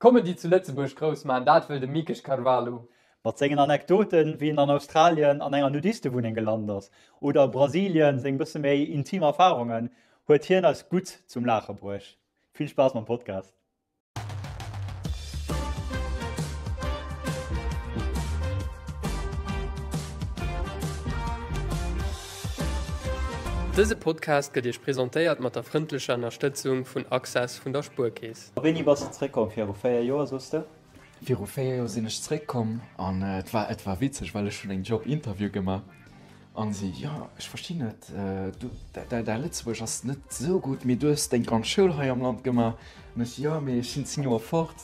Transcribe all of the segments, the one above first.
Comedy zu Lëtzebuerg grouss maachen, dat wëll de Mikesh Carvalho. Mat sengen Anekdoten, wéi en an Australien an enger Nudistewunneng gelant ass oder a Brasilien seng bësse méi intim Erfarungen, huet hien eis gutt zum Laache bruecht. Vill Spaass mam Podcast! Dëse Podcast gëtt Iech presentéiert mat der frëndlecher Ënnerstëtzung vun Access vun der Spuerkeess. Wéini bass de zréckkomm? Viru 4 Joer, soos de? Viru 4 Joer sinn ech zréckkomm an et war, et war witzeg, well ech hunn eng Job-Interview gemaach an si, jo, ech verstinn net, du, däi, däi Lëtzebuergesch ass net esou gutt, mee du hues deng ganz Schoul hei am Land gemaach. An ech, jo, mee ech sinn 10 Joer fort.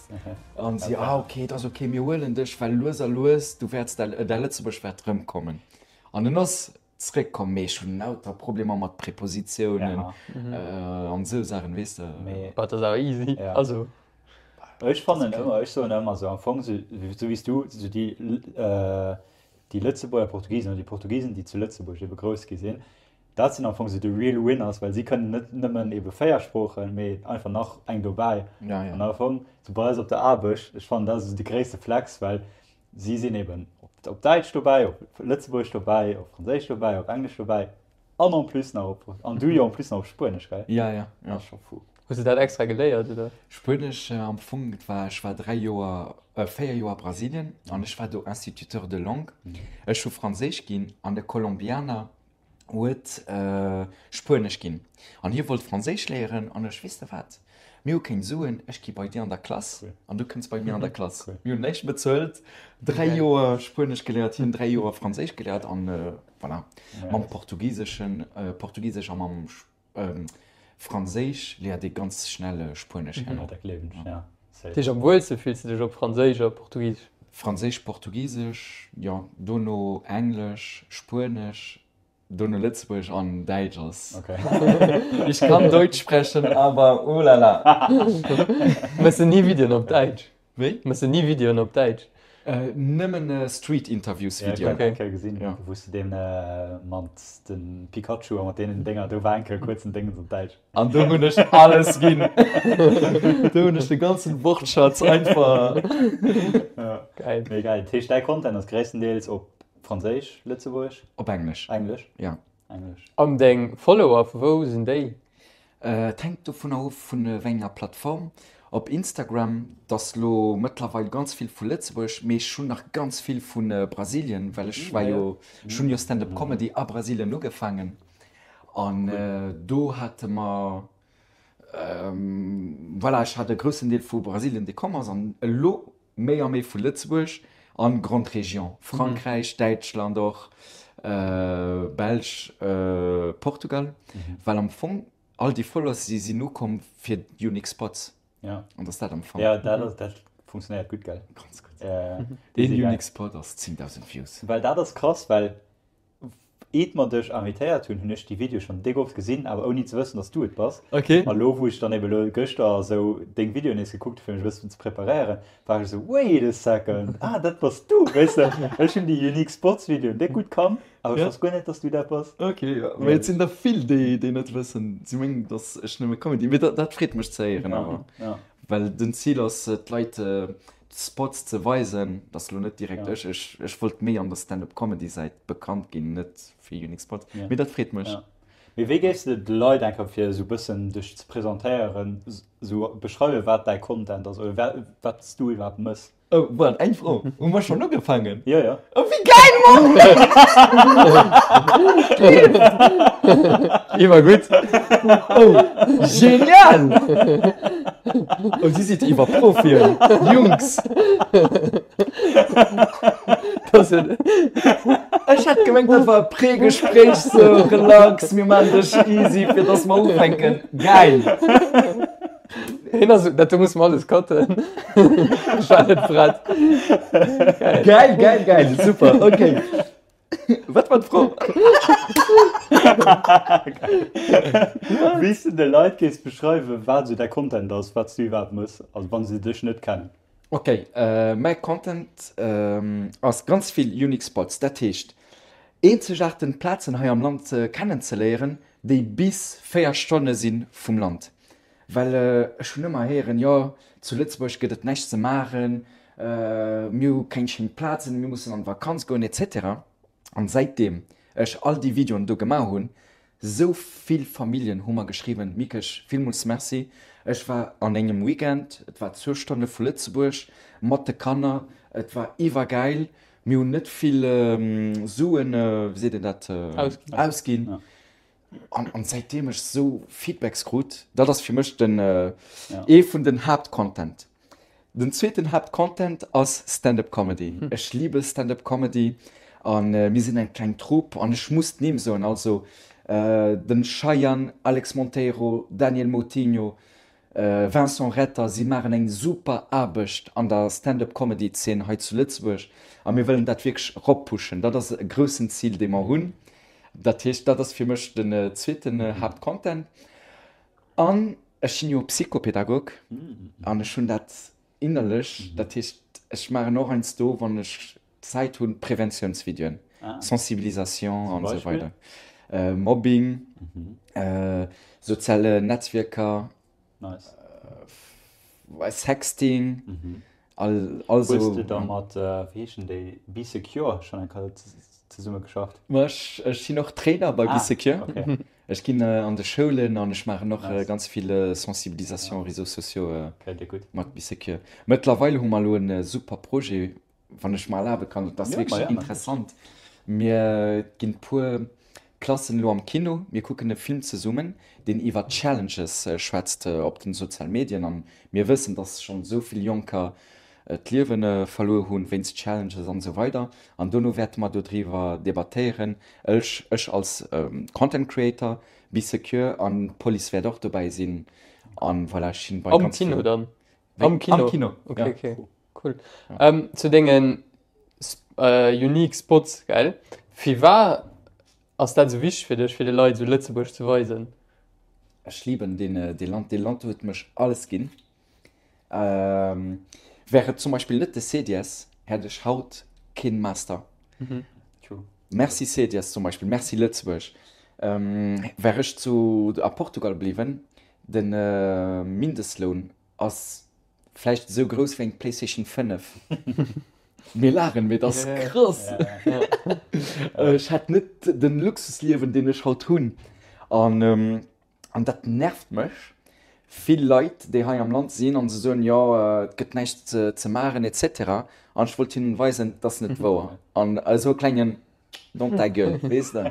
An si, ah ok, et ass ok, mir huelen dech, well lues a lues, du wäerts däi, däi Lëtzebuergesch wäert erëmkommen. An en ass Zréckkomm, mee ech hunn lauter Problemer mat Prepositiounen an esou Saachen, weess de. Mee dat ass awer easy, also. Ech fannen ëmmer, ech soen ëmmer esou am Fong, esou wéi s du, esou déi, déi Lëtzebuerger Portugisen oder déi Portugisen, déi zu Lëtzebuerg ebe grouss gi sinn, dat sinn am Fong esou de real winners, well si kënnen net nëmmen ebe 4 Sproochen, mee einfach nach eng dobäi. An am Fong, esou bei eis op der Aarbecht, ech fannen, dat ass esou de gréisste Flex, well Si sinn eben op Däitsch dobäi, op Lëtzebuergesch dobäi, op Franséisch dobäi, op Englesch dobäi an en plus nach op, an du jo en plus nach op Spuenesch, gell? Ja, ja, ja. Dat ass scho fou. Hues de dat extra geléiert, oder? Spuenesch am Fong, et war, ech war 3 Joer, 4 Joer a Brasilien an ech war do Instituteur de langue. Ech hu Franséisch ginn an de Kolumbianer huet Spuenesch ginn an hie wollt Franséisch léieren an ech, weess de wat, mir hu keng Suen, ech gi bei dir an der Klass an du kënns bei mir an der Klass. Mir hunn näischt bezuelt, 3 Joer Spuenesch geléiert, hien 3 Joer Franséisch geléiert an voilà, mam Portugiseschen, Portugisesch a mam Franséisch léiert ee ganz schnell Spuenesch herno. Dat gleewen ech, ja. Dat heescht, am wuelste fills de dech op Franséisch a Portugisesch? Franséisch, Portugisesch, jo, dono Englesch, Spuenesch, dono Lëtzebuergesch an Däitsch ass. Ich kann Deutsch sprechen, aber oh la la. Méchs de ni Videoen op Däitsch? Wéi? Méchs de ni Videoen op Däitsch? Nëmmen Street Interviews Videoen. Ja, ech hunn eng Kéier gesinn, wou s de deen mat dem Pikachu a mat deenen Dénger, do war eng Kéier kuerz en Déngens op Däitsch. An do hunn ech alles ginn. Do hunn ech de ganzen Wortschatz einfach. Geil. Mee geil. Dat heescht, däi Content ass gréisstendeels op Franséisch, Lëtzebuergesch? Op Englesch. Englesch? Ja. Englesch. An deng Follower, vu wou sinn déi? Et hänkt dovunner of vun wéi enger Plattform. Op Instagram, et ass lo mëttlerweil ganz vill vu Lëtzebuerg, mee ech hunn nach ganz vill vu Brasilien, well ech war jo, ech hunn jo Stand-up Comedy a Brasilien ugefaangen an do hate mer, voilà, ech hat e groussen Deel vu Brasilien dee komm ass an elo Méi a méi vu Lëtzebuerg an Grande Région, Frankräich, Däitschland och, Belsch, Portugal, well am Fong all déi Followers si sinn ukomm fir Unique Spots. Ja. An dass dat am Fong. Ja, dat ass, dat funktionéiert gutt, gell? Ganz gutt. Een Unique Spot ass 10.000 Views. Well dat ass krass, well Eet mer dech invitéiert hunn, hunn ech déi Video schonn déck oft gesinn, awer ouni ze wëssen, dass du et bass. Ok. A lo, wou ech dann eben elo gëschter esou deng Videoen nees gekuckt hu fir mech e bëssen ze preparéieren, war ech esou, wait a second, ah dat bass du, weess de? Ech hunn déi Unique Spots Videoen déck gutt kannt, awer ech wosst guer net, dass du dat bass. Ok, jo, mee et sinn der vill, déi déi net wëssen, si mengen, dass ech nëmme Comedy, mee dat dat freet mech ze héieren awer, well den Zil ass, d'Leit Spots ze weisen, dass lo net direkt ech, ech, ech wollt méi an der Stand-up Comedy Säit bekannt ginn, net fir Unique Spots, mee dat freet mech. Mee wéi géifs de de Leit eng Kéier, fir esou bëssen dech ze presentéieren, esou beschreiwen, wat däi Content ass oder wat s du iwwerhaapt mëss? Oh, waart, eng Fro, hu mer schonn ugefaangen? Jo, jo. Oh, wéi gäil, Mann! Iwwer gutt. Oh, genial! Oh, si sidd iwwer Profien, Jungs! Ech hat gemengt, dat war e Prégespréich, sou relax, mir maachen dech easy, fir dass mer ufänken. Gäil! Hien ass, dat do muss mer alles cutten. Ech war net prett. Geil. Geil, geil, geil, super, okay. Wat war d'Fro? Wéi s de de Leit géifs beschreiwen, wat esou däi Content ass, wat s du iwwerhaapt mëss, also wa se dech net kennen. Ok, mäi Content ass ganz vill unique spots, dat heescht eenzegaarten Plazen hei am Land kennenzeléieren, déi bis 4 Stonne si vum Land. Well ech hunn ëmmer héieren, jo zu Lëtzebuerg gëtt et näischt ze maachen, mir hu keng schéin Plazen, mir mussen an d'Vakanz goen etc. An säitdeem ech all déi Videoen do gemaach hunn, sou vill Familljen hu mer geschriwwen, Mikesch villmools Merci, ech war an engem Weekend, et war zwou Stonne vu Lëtzebuerg, mat de Kanner, et war iwwergäil, mir hunn net vill Suen, wéi seet een dat, ausginn. An, an säitdeem ech sou Feedbacks krut, dat ass fir mech den ee vun den Haaptcontent. Den zweeten Haaptcontent ass Stand-up Comedy. Ech liebe Stand-up Comedy an mir sinn eng kleng Troupe an ech muss d'Nimm soen, also den Shayan, Alex Monteiro, Daniel Moutinho, Vincent Retter, si maachen eng super Aarbecht an der Stand-up Comedy Zeen hei zu Lëtzebuerg a mir wëllen dat wierklech eroppushen. Dat ass e groussen Zil dee mer hunn. Dat heescht, dat ass fir mech den zweeten Haaptcontent. An ech sinn jo Psychopedagog an ech hunn dat innerlech, dat heescht, ech maachen och heiansdo, wann ech Zäit hunn, Preventiounsvideoen, Sensibilisation an esou weider, Mobbing, soziale Netzwierker, Sexting, all all Hues sou. de da mat, wéi heeschen déi, Bee Secure schonn eng Kéier zesumme geschafft? Ma ech ech sinn och Trainer bei Bee Secure. Okay. Ech ginn an de Schoulen an ech maachen och Nice. ganz vill Sensibilisation réseaux sociaux Okay, déi gutt. mat Bee Secure. Mëttlerweil hu mer elo en super Projet, wann ech mer erlabe kann, et ass Ja, ma wierklech ja, natierlech. interessant. Mir ginn puer Klassen elo am Kino, mir kucken e Film zesummen, deen iwwer Challenges schwätzt op den sozialen Medien. An mir wëssen, dass schonn esou vill Jonker d'Liewe verluer hunn wéinst Challenges an esou weider. An dono wäerte mer dodriwwer debattéieren, ech ech als Content Creator, Be Secure an d'Police wäert och dobäi sinn. An voilà, ech sinn bei Am ganz Kino vill. dann? Wéi? Am Kino? Am Kino, Okay, ja. okay. Cool. Ähm, zu dengen äh, unique Spots, gell? Firwat ass dat esou wichteg fir dech, fir de Leit esou Lëtzebuerg ze weisen? Ech liben deen, äh, dee Land. Dee Land huet mech alles ginn. Ähm, wär et zum Beispill net de CDS, hätt ech haut keen Master. Mhm. True. Merci CDS zum Beispill, merci Lëtzebuerg. Ähm, wär ech zu, a Portugal bliwwen, den äh, Mindestloun ass Vläicht esou grouss wéi eng Playstation 5. Mir laachen, mee et ass krass. Ech hätt net den Luxusliewen, deen ech haut hunn. An, an dat nervt mech. Vill Leit, déi hei am Land sinn an se soen, jo, et gëtt näischt ze maachen et cetera. An ech wollt hinnen weisen, et ass net wouer. An esou e klengen Dans ta gueule, weess de.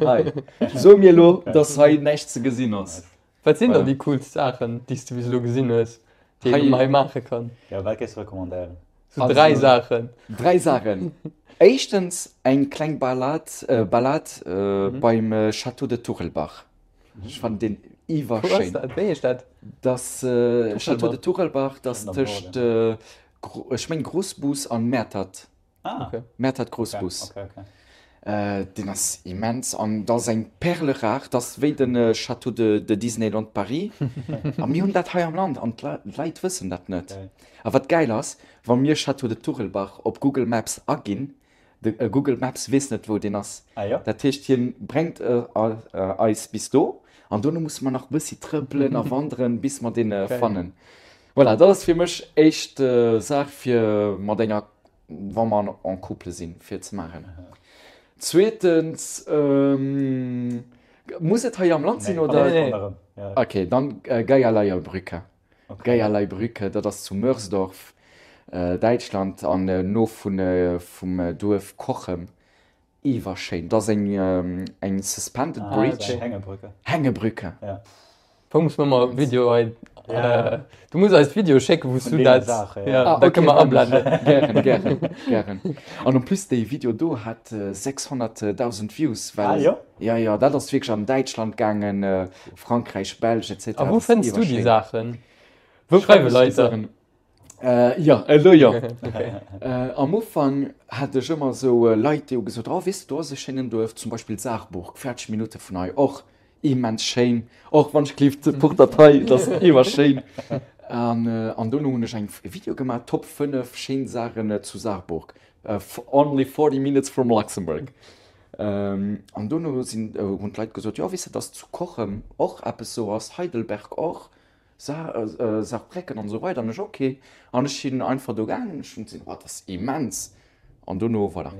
Hei, so mir elo, dass hei näischt ze gesinn ass. Wat sinn dann déi coolst Saachen, déi s du bis elo gesinn hues, déi een hei maache kann? Jo, wat géifs de recommandéieren? Sou 3 Saachen. 3 Saachen. Éischtens eng kleng Balad, Balade beim Château de Turelbach. Ech fannen deen iwwerschéin. Wou ass dat? Wéi heescht dat? Das Château de Turelbach, dat ass tëscht, ech meng Grosbus an Mäertert. Ah. Okay. Mäertert Groussbus. Okay, okay, okay. Äh, deen ass immens an dat ass eng Perle rare, dat ass wéi den äh, Château de, de Disneyland Paris. a mir hunn dat hei am Land an d'Leit wëssen dat net. Okay. A wat gäil ass, wa mir Château de Turelbach op Google Maps aginn, de äh, Google Maps weess net wou deen ass. Ah, ja? Dat heescht hien bréngt äh, äh, eis bis do an dono musse mer nach e bëssi trëppelen a wanderen, bis mer deen äh, fannen. Voilà, dat ass fir mech éischt Saach fir mat enger, wa mer en couple sinn, fir ze maachen. Zweetens, muss et hei am Land sinn oder? Nee, nee, nee. Okay, dann Geierleierbrücke. Geierleibrücke, dat ass zu Mörsdorf, Däitschland, an no vum Duerf Cochem. Iwwerschéin. Dat ass eng eng suspended Ah, bridge. okay. Hängebrücke. Hängebrücke. Ja. Wou muss man mal Video hei Ja. äh, du muss eis Video schécken wou Vun du deene dat Saache, ja. ja, Ah, da okay, kënne mer dann- ablenden. Gären, gären, gären. An en plus dee Video do hat äh, 600.000 Views, well Ah, jo? ja, ja, dat ass wierklech an Däitschland gaangen, äh, Frankräich, Belsch etc. A wou Dat ass fënns du déi iwwerschéin. Saachen? Wou Schreiwe fannen ech déi Leit der? Saachen? Jo, elo jo. Am Ufank hat ech ëmmer esou Leit, déi hu gesot, oh weess de, do ass e schéinen Duerf, zum Beispill Saarburg, 40 Minutte vun hei, och immens schéin, och wann ech gleeft, Porte hei, dat ass iwwerschéin. An, an dono hunn ech eng Video gemaach, Top 5 schéin Saachen zu Saarburg, only 40 minutes from Luxembourg. An dono sinn, hunn d'Leit gesot, jo weess de, dass zu Cochem och eppes esou ass, Heidelberg och. Saarbrécken an esou weider. An ech, ok. An ech sinn einfach do gaangen, ech hunn gesinn, oh, dat ass immens. An dono, voilà.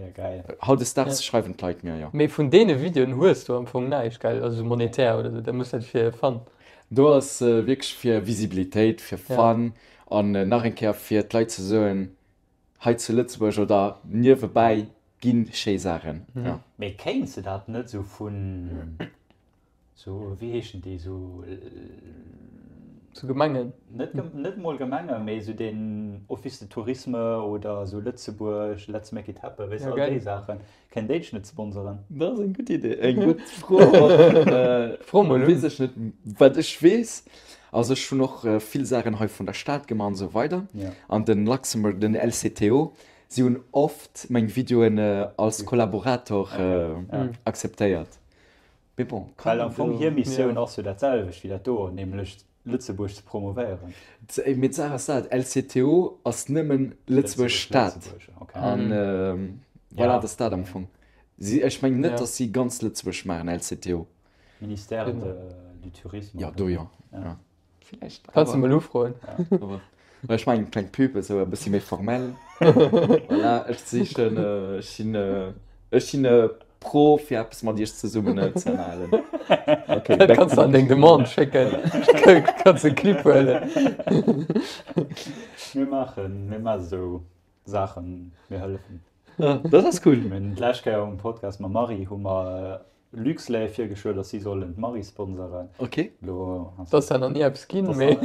Hautdesdaags schreiwen d'Leit mir, jo. Mee vun deene Videoen hues du am Fong näischt, gell? Also monetär oder sou, dat muss dat fir Fun. Do ass wierklech fir Visibilitéit, fir Fun an nach eng Kéier fir d'Leit ze soen, hei zu Lëtzebuerg oder niewebäi gi schéi Saachen. Jo. Mee kéints de dat net sou vun sou, wéi heeschen déi, sou. Zu Gemengen? Net, net mol Gemengen, mee sou den Office de Tourisme oder sou Lëtzebuerg, Let's make it happen, weess de, all déi Saachen. Kéint déi dech net sponsoren? Dat ass eng gutt Idee, eng gutt Fro och. Fro mol un. Weess ech net. Wat ech weess, also ech hunn och vill Saachen hei vun der Stad gemaach an esou weider. An den Luxembourg, den LCTO, si hunn oft meng Videoen als Kollaborator akzeptéiert. Mee bon, kann Well am Fong hir Missioun ass jo dat selwecht wéi dat do, nämlech Lëtzebuerg ze promovéieren. Mee d'Saach ass dat, LCTO ass nëmmen Lëtzebuerg Stad. An voilà, dat ass dat am Fong. Si, ech mengen net, datt si ganz Lëtzebuerg maachen, LCTO. Ministère du Tourisme. Jo, do jo. Villäicht. Kanns de mol ufroen. Well ech maachen eng kleng Pub, esou e bëssi méi formell. Voilà, ech sichen, ech sinn, ech sinn pro fir eppes mat iech zesummen ze ënnerhalen. Okay, Dat kanns du an deng Demande schécken. Kanns e Clip huelen. Mir maachen, mir maachen esou Saachen, mir hëllefen. Dat ass cool. Mir hunn d'lescht Kéier um Podcast mam Marie hu mer Luxlait virgeschloen, dass si sollen d'Marie sponseren. Ok. Lo ass Dass da nach ni eppes ginn, mee.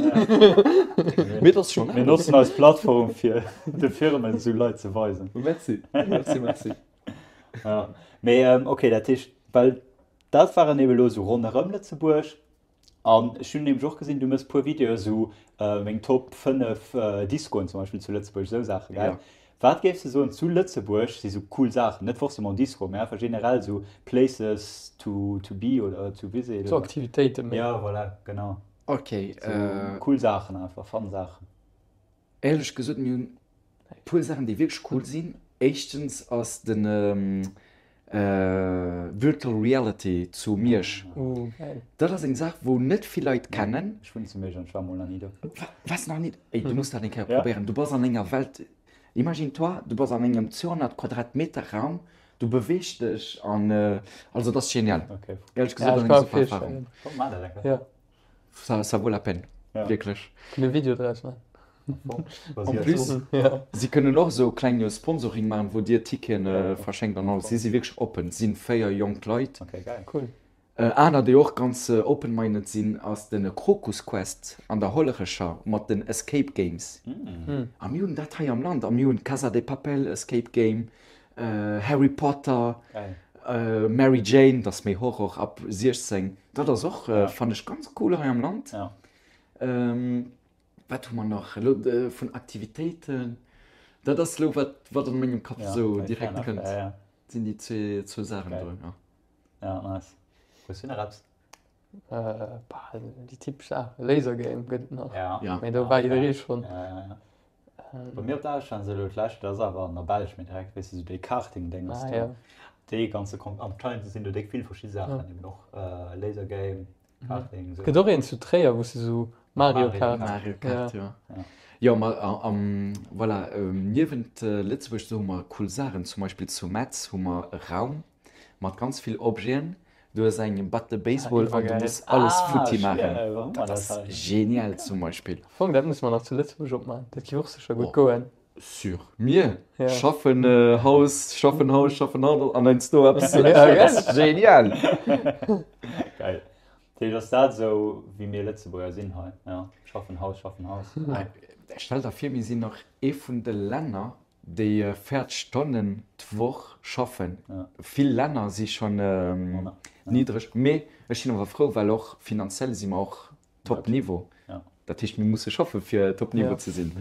Mee et ass schonn Mir notzen eis Plattform fir de Firmen esou Leit ze weisen. Merci, merci, merci. Ja. Mee ok, dat heescht, well dat waren ebe lo esou ronderëm Lëtzebuerg. An ech hunn nämlech och gesinn, du méchs puer Videoe sou meng Top 5 Discoen zum Beispill zu Lëtzebuerg, esou Saache gell? Ja. Wat géifs de soen zu Lëtzebuerg si sou cool Saachen, net forcément Disco, mä einfach generell sou Places to to be oder to visit Sou oder? Aktivitéite méi. Ja, voilà, genau. Ok. Sou cool Saachen einfach, fun Saachen. Éierlech gesot, mir hunn e puer Saachen, déi wierklech cool sinn. Éischtens ass de Virtual Reality zu Miersch. Dat ass eng Saach, wou net vill Leit kennen. Ech wunnen zu Miersch an ech war mol nach ni do. Waars nach ni? Ey, du muss dat eng Kéier probéieren. Du bass an enger Welt, imagine toi, du bass an engem 200 Quadratmeter Raum, du beweegst dech an, also dat ass genial. Éierlech gesot, ass eng super Erfarung. Ça, ça vaut la peine, ja. wierklech. Kënne Video draus man. En plus, ja. si kënnen och esou kleng Sponsoring maachen, wou Dir Ticketen äh, verschenkt an alles. Si si wierklech oppen. Si sinn 4 jonk Leit. Okay, geil. Cool. Äh, aner, déi och ganz äh, open-minded sinn, ass den Krokus Quest an der Hollerecher mat den Escape Games. Mm. A mir hunn dat hei am Land. A mir hunn Casa de Papel Escape Game, Harry Potter, Mary Jane, dat ass méi Horror ab 16, dat ass och, fannen ech, ganz cool hei am Land. Wat hu mer nach elo vun Aktivitéiten? Dat ass elo wat, wat an mengem Kapp esou direkt kënnt, sinn déi zwou Saachen do, jo. Ja, nice. Hues du nach eppes? Bah, déi typesch Saachen, Laser Game gëtt et nach, Ja. mee do war jidderee schonn. Ja, ja, ja. Bei mir op der Aarbecht waren se elo d'lescht, dat ass awer an der Belsch méi direkt, weess de, sou déi Karting-Déngers Ah, do. ja. Dee ganze Kom-, anscheinend sinn do déck vill verschidde Saachen, eben och Laser Game, Karting, sou. Gëtt och een zu Tréier, wou s de sou Mario Kart. Mario Kart, Ja. jo. Jo, ma am, voilà, niewent Lëtzebuerg, do hu mer cool Saachen, zum Beispill zu Metz hu mer e Raum, Mat ganz vill Objeten. Du hues eng Batte Baseball an du muss alles futti maachen. Dat ass genial zum Beispill. Am Fong, dat musse mer nach zu Lëtzebuerg opmaachen. Dat géif och sécher gutt goen. Sûr. Mir schaffen Haus, schaffen Haus, schaffen Haus an heiansdo eppes. Dat ass genial. Geil. Dat heescht, ass dat esou, wéi mir Lëtzebuerger sinn hei? Jo, schaffen Haus, schaffen Haus. Stell der vir, mir sinn nach ee vun de Länner, déi 40 Stonnen d'Woch schaffen. Vill Länner si schonn niddreg, mee ech sinn awer frou, well och finanziell si mer och top Niveau. Dat heescht, mir musse schaffe fir top Niveau ze sinn.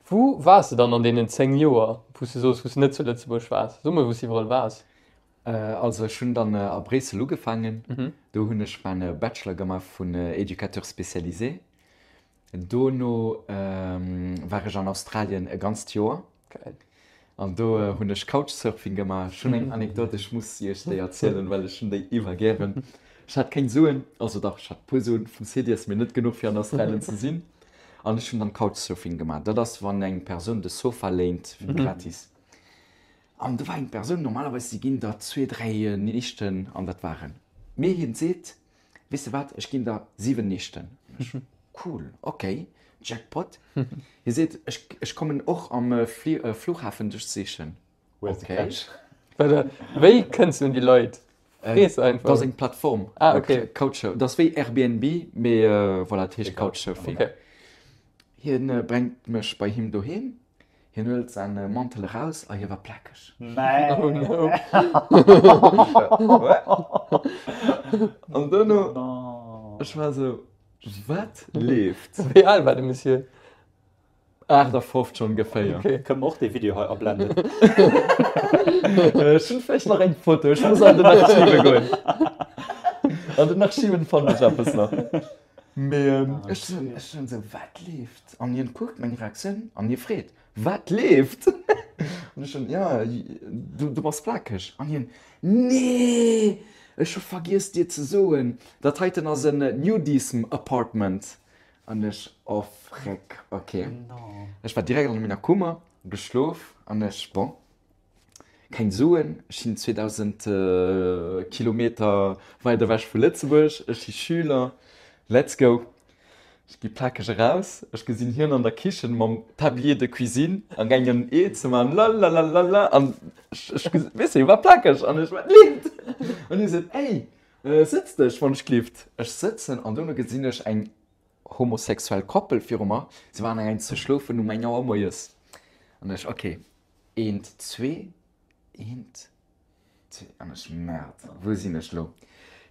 Wou waars de dann an deenen 10 Joer, wou s de soos, wou s de net zu Lëtzebuerg waars? So mol, wou s de iwwerall waars. Also ech hunn dann a Bréissel ugefaangen. Do hunn ech mäin Bachelor gemaach vun Éducateur spécialisé. Dono war ech an Australien e ganzt Joer. Geil. An do hunn ech Couchsurfing gemaach. Ech hunn eng Anekdot, ech muss iech déi erzielen, well ech hunn déi iwwer gären. Ech hat keng Suen, also dach, ech hat e puer Suen vum CDS, mee net genuch fir an Australien ze sinn. An ech hunn dann Couchsurfing gemaach. Dat ass wann eng Persoun de Sofa léint fir gratis. An do war eng Persoun, normalerweis si ginn der zwee, dräi Nichten an dat waren. Mee hien seet, weess de wat, ech ginn der 7 Nichten. An ech, cool, ok, Jackpot. Hie seet, ech, ech kommen och am Flughafen dech sichen. Where's the catch? Warte, wéi kënns du un déi Leit? Frees einfach. Dat ass eng Plattform. Ah, okay. Couchsurfing. Dat ass wéi Airbnb, mee voilà, et heescht Couchsurfing. Okay. Hien brengt mech bei him doheem. Hien huelt säin Mantel eraus a hie war plakeg. Nee. Oh no. An duerno, ech war esou, wat leeft? Wéi al war de Monsieur? 58 ongeféier. Okay. Kënne mer och dee Video hei ablenden? Ech hunn vläicht nach eng Foto, ech muss an den Archive goen. An den Archiven fannen ech eppes nach. Mee ech sinn ech sinn esou, wat leeft? An hien kuckt meng Reaktioun an hie freet, wat leeft? An ech schon, ja, du, du bass plakeg. An hien, nee, ech hu vergiess dir ze soen, dat heiten ass en Nudism Apartment. An ech, oh freck, ok. Ech war direkt an menger Kummer, geschlof an ech, bon, keng Suen, ech sinn 2000 Kilometer weit ewech vu Lëtzebuerg, ech si Schüler, let's go. Ech gi plakeg eraus, ech gesinn hien an der Kichen mam Tablier de cuisine am gaangen en Ee ze man, lalalala, an ech, ech, weess de, hie war plakeg an ech, wat leeft? An hie seet, ey, Sëtz dech, wann ech glift. Ech sëtzen an dono gesinn ech eng homosexuell Koppel viru mer. Si waren eng ze schlofen um eng Auer moies. An ech, ok, eent, zwee, eent, zwee. An ech, Merde, wou sinn ech lo?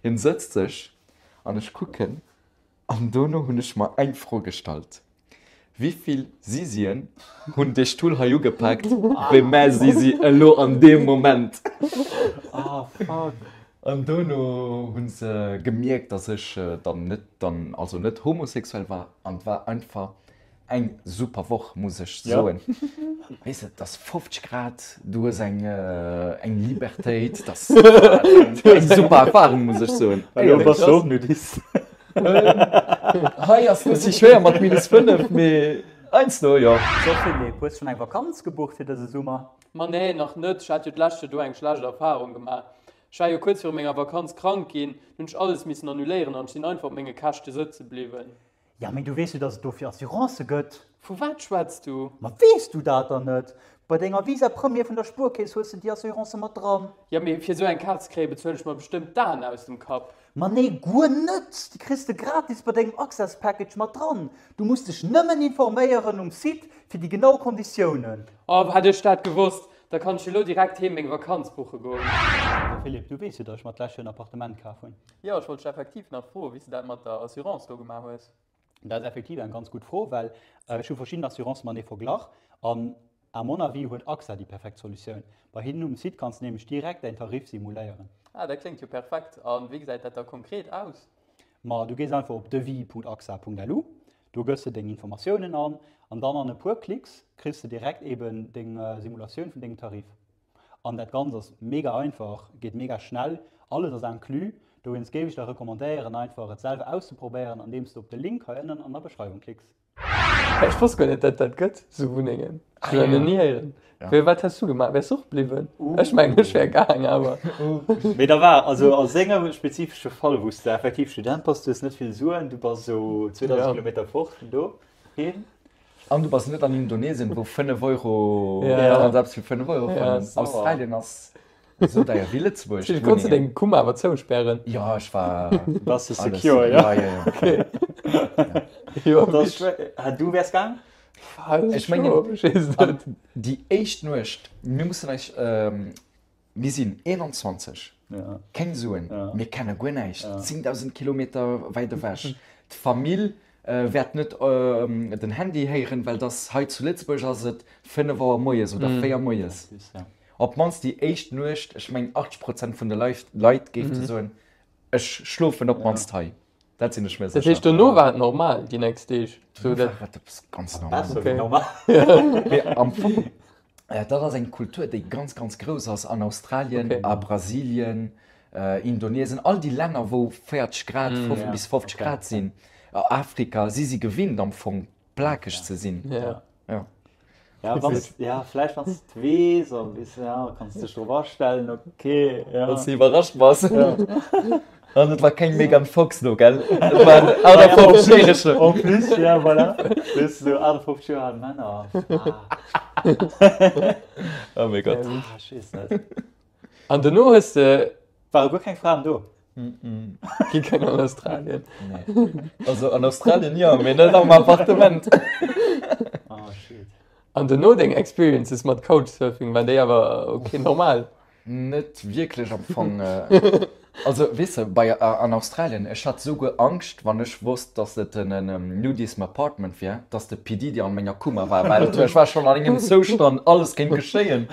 Hien sëtzt sech an ech kucken An dono hunn ech mer eng Fro gestallt, Wivill Sisien hunn dee Stull hei ugepaakt, wéi mä Sisi elo an deem Moment? An dono hu se gemierkt, dass ech dann net dann, also net homosexuell war. An et war einfach Eng super Woch muss ech soen. Weess de, et ass 50 Grad, du hues eng eng Libertéit, dat ass eng super Erfahrung muss ech soen. Elo bass du och Nudist. Hei ass e bëssi schwéier mat minus 5, mee heiansdo jo. So Philippe, hues schonn eng Vakanz gebucht fir dëse Summer? Ma nee, nach net. Ech hat jo d'lescht Joer do eng schlecht Erfahrung gemaach. Ech war jo kuerz viru menger Vakanz krank ginn, dunn hunn ech alles missen annuléieren an ech sinn einfach op menge Käschte sëtze bliwwen. Ja, mee du weess jo, dass et dofir Assurancë gëtt. Vu wat schwätz du? Ma weess du dat dann net? Bei denger Visa Premier vun der Spuerkeess hues de déi Assurance mat dran. Ja, mee fir esou eng Kaart ze kréien, bezuelen ech mer bestëmmt d'Aen aus dem Kapp. Ma nee, guer net! Déi kriss de gratis bei dengem Access Package mat dran. Du muss dech nëmmen informéieren um Site fir déi genau Konditiounen. Oh, hätt ech dat gewosst, da kann ech elo direkt heem meng Vakanz buche goen. Also Philippe, du weess jo, dass ech mer d'lescht Joer en Appartement kaf hunn. Jo, ech wollt dech effektiv nach froen, wéi s de dat mat der Assurance do gemaach hues. Dat ass effektiv eng ganz gutt Fro, well ech hu verschidden Assurancë matenee verglach an à mon avis huet AXA déi perfekt Solutioun. Bei hinnen um Site kanns de nämlech direkt däin Tarif simuléieren. Ah, dat kléngt jo perfekt. A wéi gesäit dat da konkret aus? Ma du gees einfach op devis.axa.lu, do gëss de deng Informatiounen an an dann an e puer Klicks kriss de direkt eben deng Simulatioun vun dengem Tarif. An dat Ganzt ass mega einfach, geet mega schnell, alles ass inclus. Dowéinst géif ech der recommandéieren einfach et selwer auszeprobéieren andeems de op de Link hei ënnen an der Beschreiwung klicks. Ech wosst guer net dat dat gëtt sou Wunnengen. Ech hunn dat nach ni héieren. Wéi wat häss du gemaach? Wäers du och bliwwen? Ech mengen ech wär gaang awer. Mee da war also a sengem spezifesche Fall wou s de effektiv Student bass, du hues net vill Suen, du bass esou 2000 Kilometer fort vun doheem. An du bass net an Indonesien, wou 5 Euro, du kanns eppes fir 5 Euro fannen. Australien ass esou deier wéi Lëtzebuerg. Du konns deng Kummer awer zouspären. Jo, ech war. Bass du secure, jo? Ja, ja, ja. Okay. Jo, Du wäers gaang? Ech mengen, déi éischt Nuecht, mir mussen eis. Mir sinn 21, keng Suen, mir kenne guer näischt, 10.000 Kilometer wäit ewech. D'Famill wäert net den Handy héieren, well dass hei zu Lëtzebuerg ass et 5 Auer moies oder 4 moies. Op d'mannst déi éischt Nuecht, ech mengen 80 Prozent vun de Leit géife soen, ech schlofen op d'mannst hei. Dat sinn ech mir Dat sécher. heescht, dono war et normal déi nächst Deeg? Dono war et eppes ganz normal. Besser wéi normal. Mee am Fong, dat ass eng Kultur, déi ganz, ganz grouss ass an Australien, a Brasilien. Indonesien, all déi Länner wou 40 Grad, bis 50 Grad sinn, Afrika, si si gewinnt am Fong plakeg ze sinn. Ja. Ja. Ja, wann's, ja, vläicht wann s de weess an weess, ja, kanns dech drop astellen, okay, ja. Wann s de iwwerrascht bass. Ja. An et war keng Megan Fox do, gell? Et war en 58-järege. En plus, ja, voilà. Weess du, 58 Joer al Männer. Ah. Oh mäi Gott. Ah, ech weess net. An dono hues de. Ware guer keng Fraen do? Gi keng an Australien. Nee. Also an Australien jo, mee net am Appartement. Oh shit. An dono deng Experiences mat Couchsurfing, waren déi awer ok, normal? Net wierklech am Fong. Also weess de, bei an Australien, ech hat souguer Angscht, wann ech wosst, dass et en Nudism Apartment wier, dass de P. Diddy an menger Kummer war, well ech war schonn an engem Zoustand, alles kéint geschéien.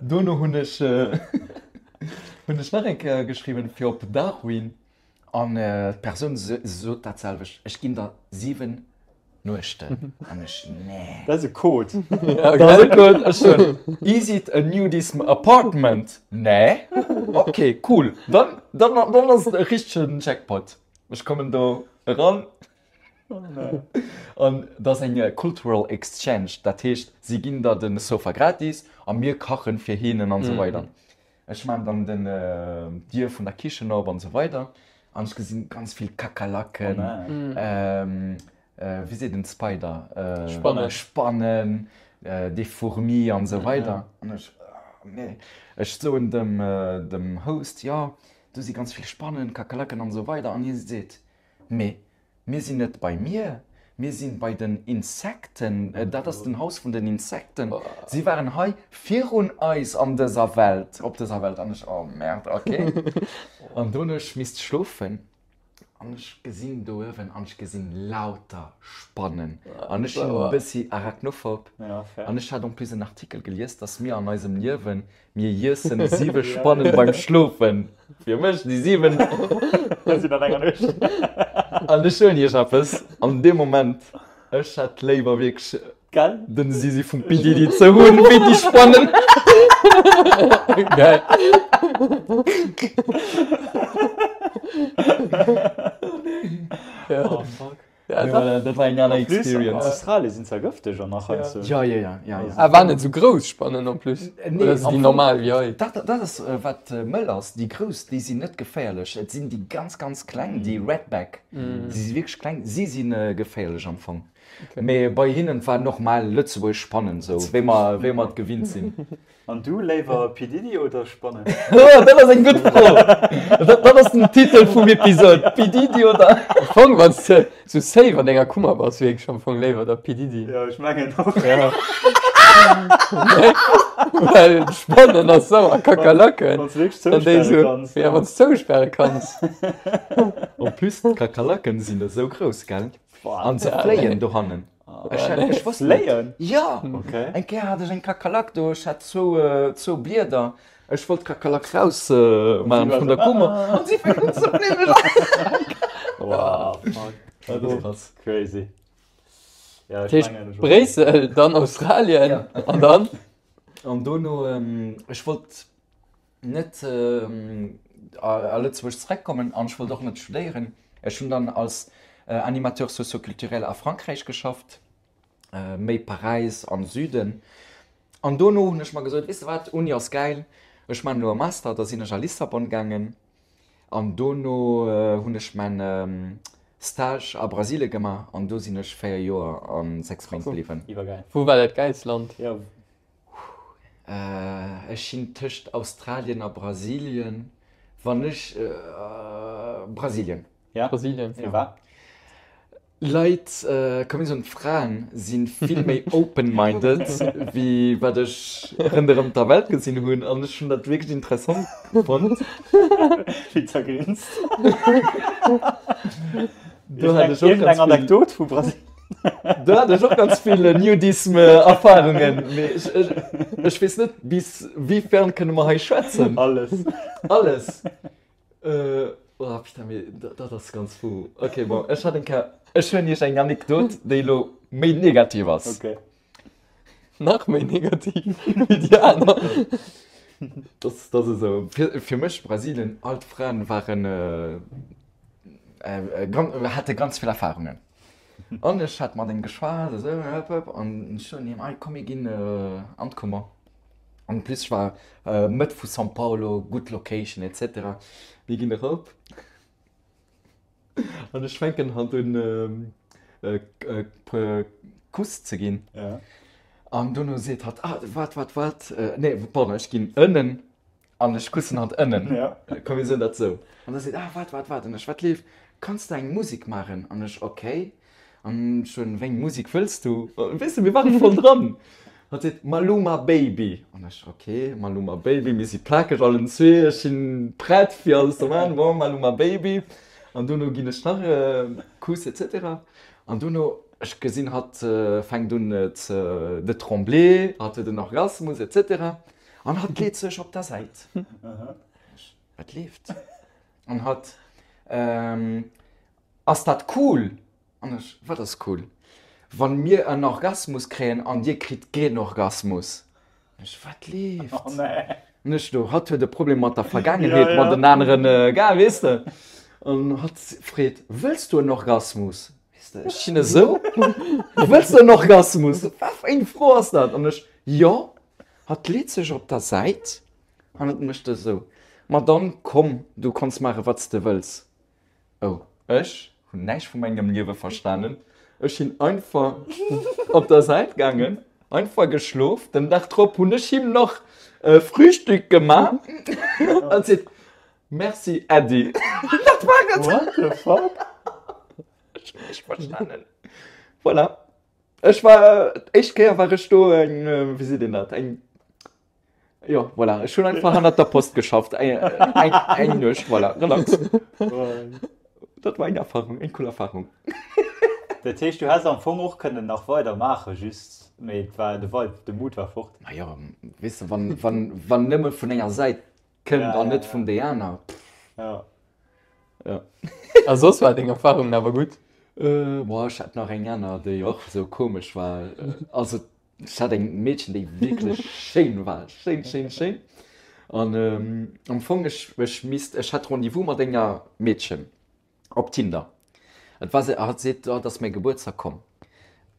Dono hunn ech hunn ech nach eng Kéier geschriwwen fir op Darwin an d'Persoun sot dat selwecht, ech ginn der 7 Nuechten an ech, nee. Dat ass e Code. Dat ass e Code. Ech soen, is it a nudism apartment? Nee. Ok, cool, dann, dann, dann ass et e richtegen Jackpot. Ech kommen do eran an dat ass eng cultural exchange, dat heescht, si ginn der de Sofa gratis a mir kachen fir hinnen an esou weider. Ech maan dann den d'Dier vun der Kichen op an esou weider an ech gesinn ganz vill Kakerlaken, wéi seet en Spider, Spannen, Spannen, des Fourmis an esou weider an ech nee, ech soen dem dem Host, jo do si ganz vill Spannen, Kakerlaken an esou weider an hie seet, mee Mir sinn net bei mir, mir sinn bei den Insekten. Dat ass den Haus vun den Insekten. Si waren hei virun eis an dëser Welt, op dëser Welt. An ech, oh Merde, ok. An dunn ech misst schlofen an ech gesinn do uewen an ech gesinn lauter Spannen. An ech sinn e bëssi arachnophob. An ech hat en plus en Artikel gelies, dass mir an eisem Liewen Mir iessen 7 Spannen beim Schlofen. Fir mech déi 7. Sinn an enger Nuecht. An ech soen iech eppes, an deem Moment, ech hätt léiwer wierklech Gell? den Sisi vum P. Diddy ze hunn, wéi déi Spannen. Geil. Oh fuck. Ja, Mee voilà, dat war eng aner En plus, an Experience. Australien sinn zwar gëfteg an nach heiansdo. Ja, ja, ja, ja, ja. Ah, waren net sou grouss Spannen en plus? Nee, Oder sinn am déi Fong- normal wéi hei? Dat, dat ass äh, wat äh, mëll ass. Déi grouss, déi sinn net geféierlech. Et sinn déi ganz, ganz kleng, déi Redback. Si si wierklech kleng. Si sinn äh, geféierlech am Fong. Okay. Mee bei hinnen war normal lëtzebuergesch Spannen, sou wéi mer, wéi mer et gewinnt sinn. An du, léiwer P. Diddy oder Spannen? Oh, dat ass eng gutt Fro! Dat, dat ass den Titel vum Episod, P. Diddy oder. Am Fong, wann s de sou safe an denger Kummer bass, wierklech am Fong léiwer der P. Diddy. Jo, ech mengen och. Ja. Nee, well Spannen ass sauer, Kakerlaken. Wann s de wierklech An déi zouspäre sou, kanns. ja, wann s zouspäre kanns. En plus, d'Kakerlaken sinn esou grouss, gell? An se fléien dohannen. Ech hat, ech wosst net. Fléien? Ja! Okay. Eng Kéier hat ech eng Kakerlak do, ech hat zwou, zwou Blieder. Ech wollt d'Kakerlak raus maachen vun der Kummer an si fänkt un ze fléien. Wow, fuck. Dat ass krass. Crazy. Ja, Dat ech heescht, mengen, ech och. Bréissel, dann Australien an dann? An dono, ech wollt net a Lëtzebuerg zereckkommen an ech wollt och net studéieren. Ech hunn dann als Animateur socio-culturel a Frankräich geschafft, méi Paräis an Süden. An dono hunn ech mer gesot, weess de wat, Uni ass gäil, ech maachen elo e Master. Da sinn ech a Lissabon gaangen an dono hunn ech mäin Stage a Brasilie gemaach an do sinn ech 4 Joer a 6 Méint bliwwen. Iwwergäil. Wou war dat gäilst Land? Ech sinn tëscht Australien a Brasilien, wann ech Brasilien. Ja? Brasilien. Firwat? Leit, komm mir soen d'Fraen si vill méi open-minded wéi wat ech ronderëm der Welt gesinn hunn an ech hunn dat wierklech interessant fonnt. Wéi zergrinst. Do hat ech och Iergendeng ganz vill. Anekdot vu Brasilien? Do hat ech och ganz vill Nudisme-Erfahrungen, mee ech, ech, ech weess net, bis wéi fern kënne mer hei schwätzen. Alles. Alles. Äh, oh, putain, mee dat, dat ass ganz fou. Okay, bon, ech hat eng Kéier, ech hunn iech eng Anekdot, déi elo méi negativ ass. Okay. Nach méi negativ wéi déi aner. Dat ass esou. Fir mech Brasilien, all d'Fraen waren, hate ganz vill Erfarungen. An ech hat mat engem geschwat, esou, hëpp, hëpp, an ech soen him, Ei, komm mir ginn an d'Kummer. En plus ech war Mëtt vu São Paulo, gutt Location et cetera. Mir ginn erop an ech fänken halt un e puer Kuss ze ginn. An dono seet hatt, Ah, waart, waart, waart, nee, pardon, ech ginn ënnen An ech kussen hatt ënnen. Ja. Komm mir soen dat sou. An da seet, ah waart, waart, waart. An ech, wat leeft? Kanns de eng Musek maachen? An ech, okay. An ech soen, wéi eng Musek wëlls du? Weess de, mir ware voll dran. Hatt seet, Maluma Baby. An ech, okay, Maluma Baby, mir si plakeg allen zwee, ech sinn prett fir alles ze maachen, bon, Maluma Baby. An dono ginn ech nach e Kuss et cetera. An dono, ech gesinn, hatt fänkt un ze de trembler, hatt huet en Orgasmus et cetera. An hatt leet sech op der Säit. Wat leeft? An hatt, Ass dat cool? An ech, Wat ass cool? Wann mir en Orgasmus kréien an dir kritt keen Orgasmus. An ech, Wat leeft? An ech do, hatt huet e Problem mat der Vergaangenheet, mat den aneren, gell, weess de? An hatt freet, Wëlls du en Orgasmus? Weess de, ech sinn esou, Wëlls du en Orgasmus? Wat fir eng Fro ass dat? An ech, Jo. Hatt leet sech op der Säit an et mécht esou, Ma dann komm, du kanns maache wat s de wëlls. Oh, ech hunn näischt vu mengem Liewe verstanen. Ech sinn einfach op der Säit gaangen, einfach geschlof. Den Dag drop hunn ech him nach Frühstück gemaach an seet, Merci Äddi. Dat war et. What the fuck? Ech hunn näischt verstanen. Voilà. Ech war, d'éischt Kéier war ech do eng, wéi seet een dat, eng, jo, voilà, ech hunn einfach hannert der Post geschafft, eng, eng, eng Nuecht, voilà, relax. Dat war eng Erfahrung, eng cool Erfahrung. Dat heescht, du häss am Fong och kënnen nach weider maachen, just, mee et war de Vibe, de Mood war fort. Ma jo, weess de, wann, wann, wann nëmme vun enger Säit kënnt an net vun déi aner. Ja. Ja. A soss war deng Erfahrung awer gutt? Äh, boah, ech hat nach eng aner, déi och sou komesch war. Also, ech hat eng Meedchen, déi wierklech schéin war. Schéin, schéin, schéin. An ähm, am Fong, ech, ech misst, ech hat Rendez-vous mat enger Meedchen op Tinder. Et war se, hatt seet, oh, et ass mäi Gebuertsdag, komm.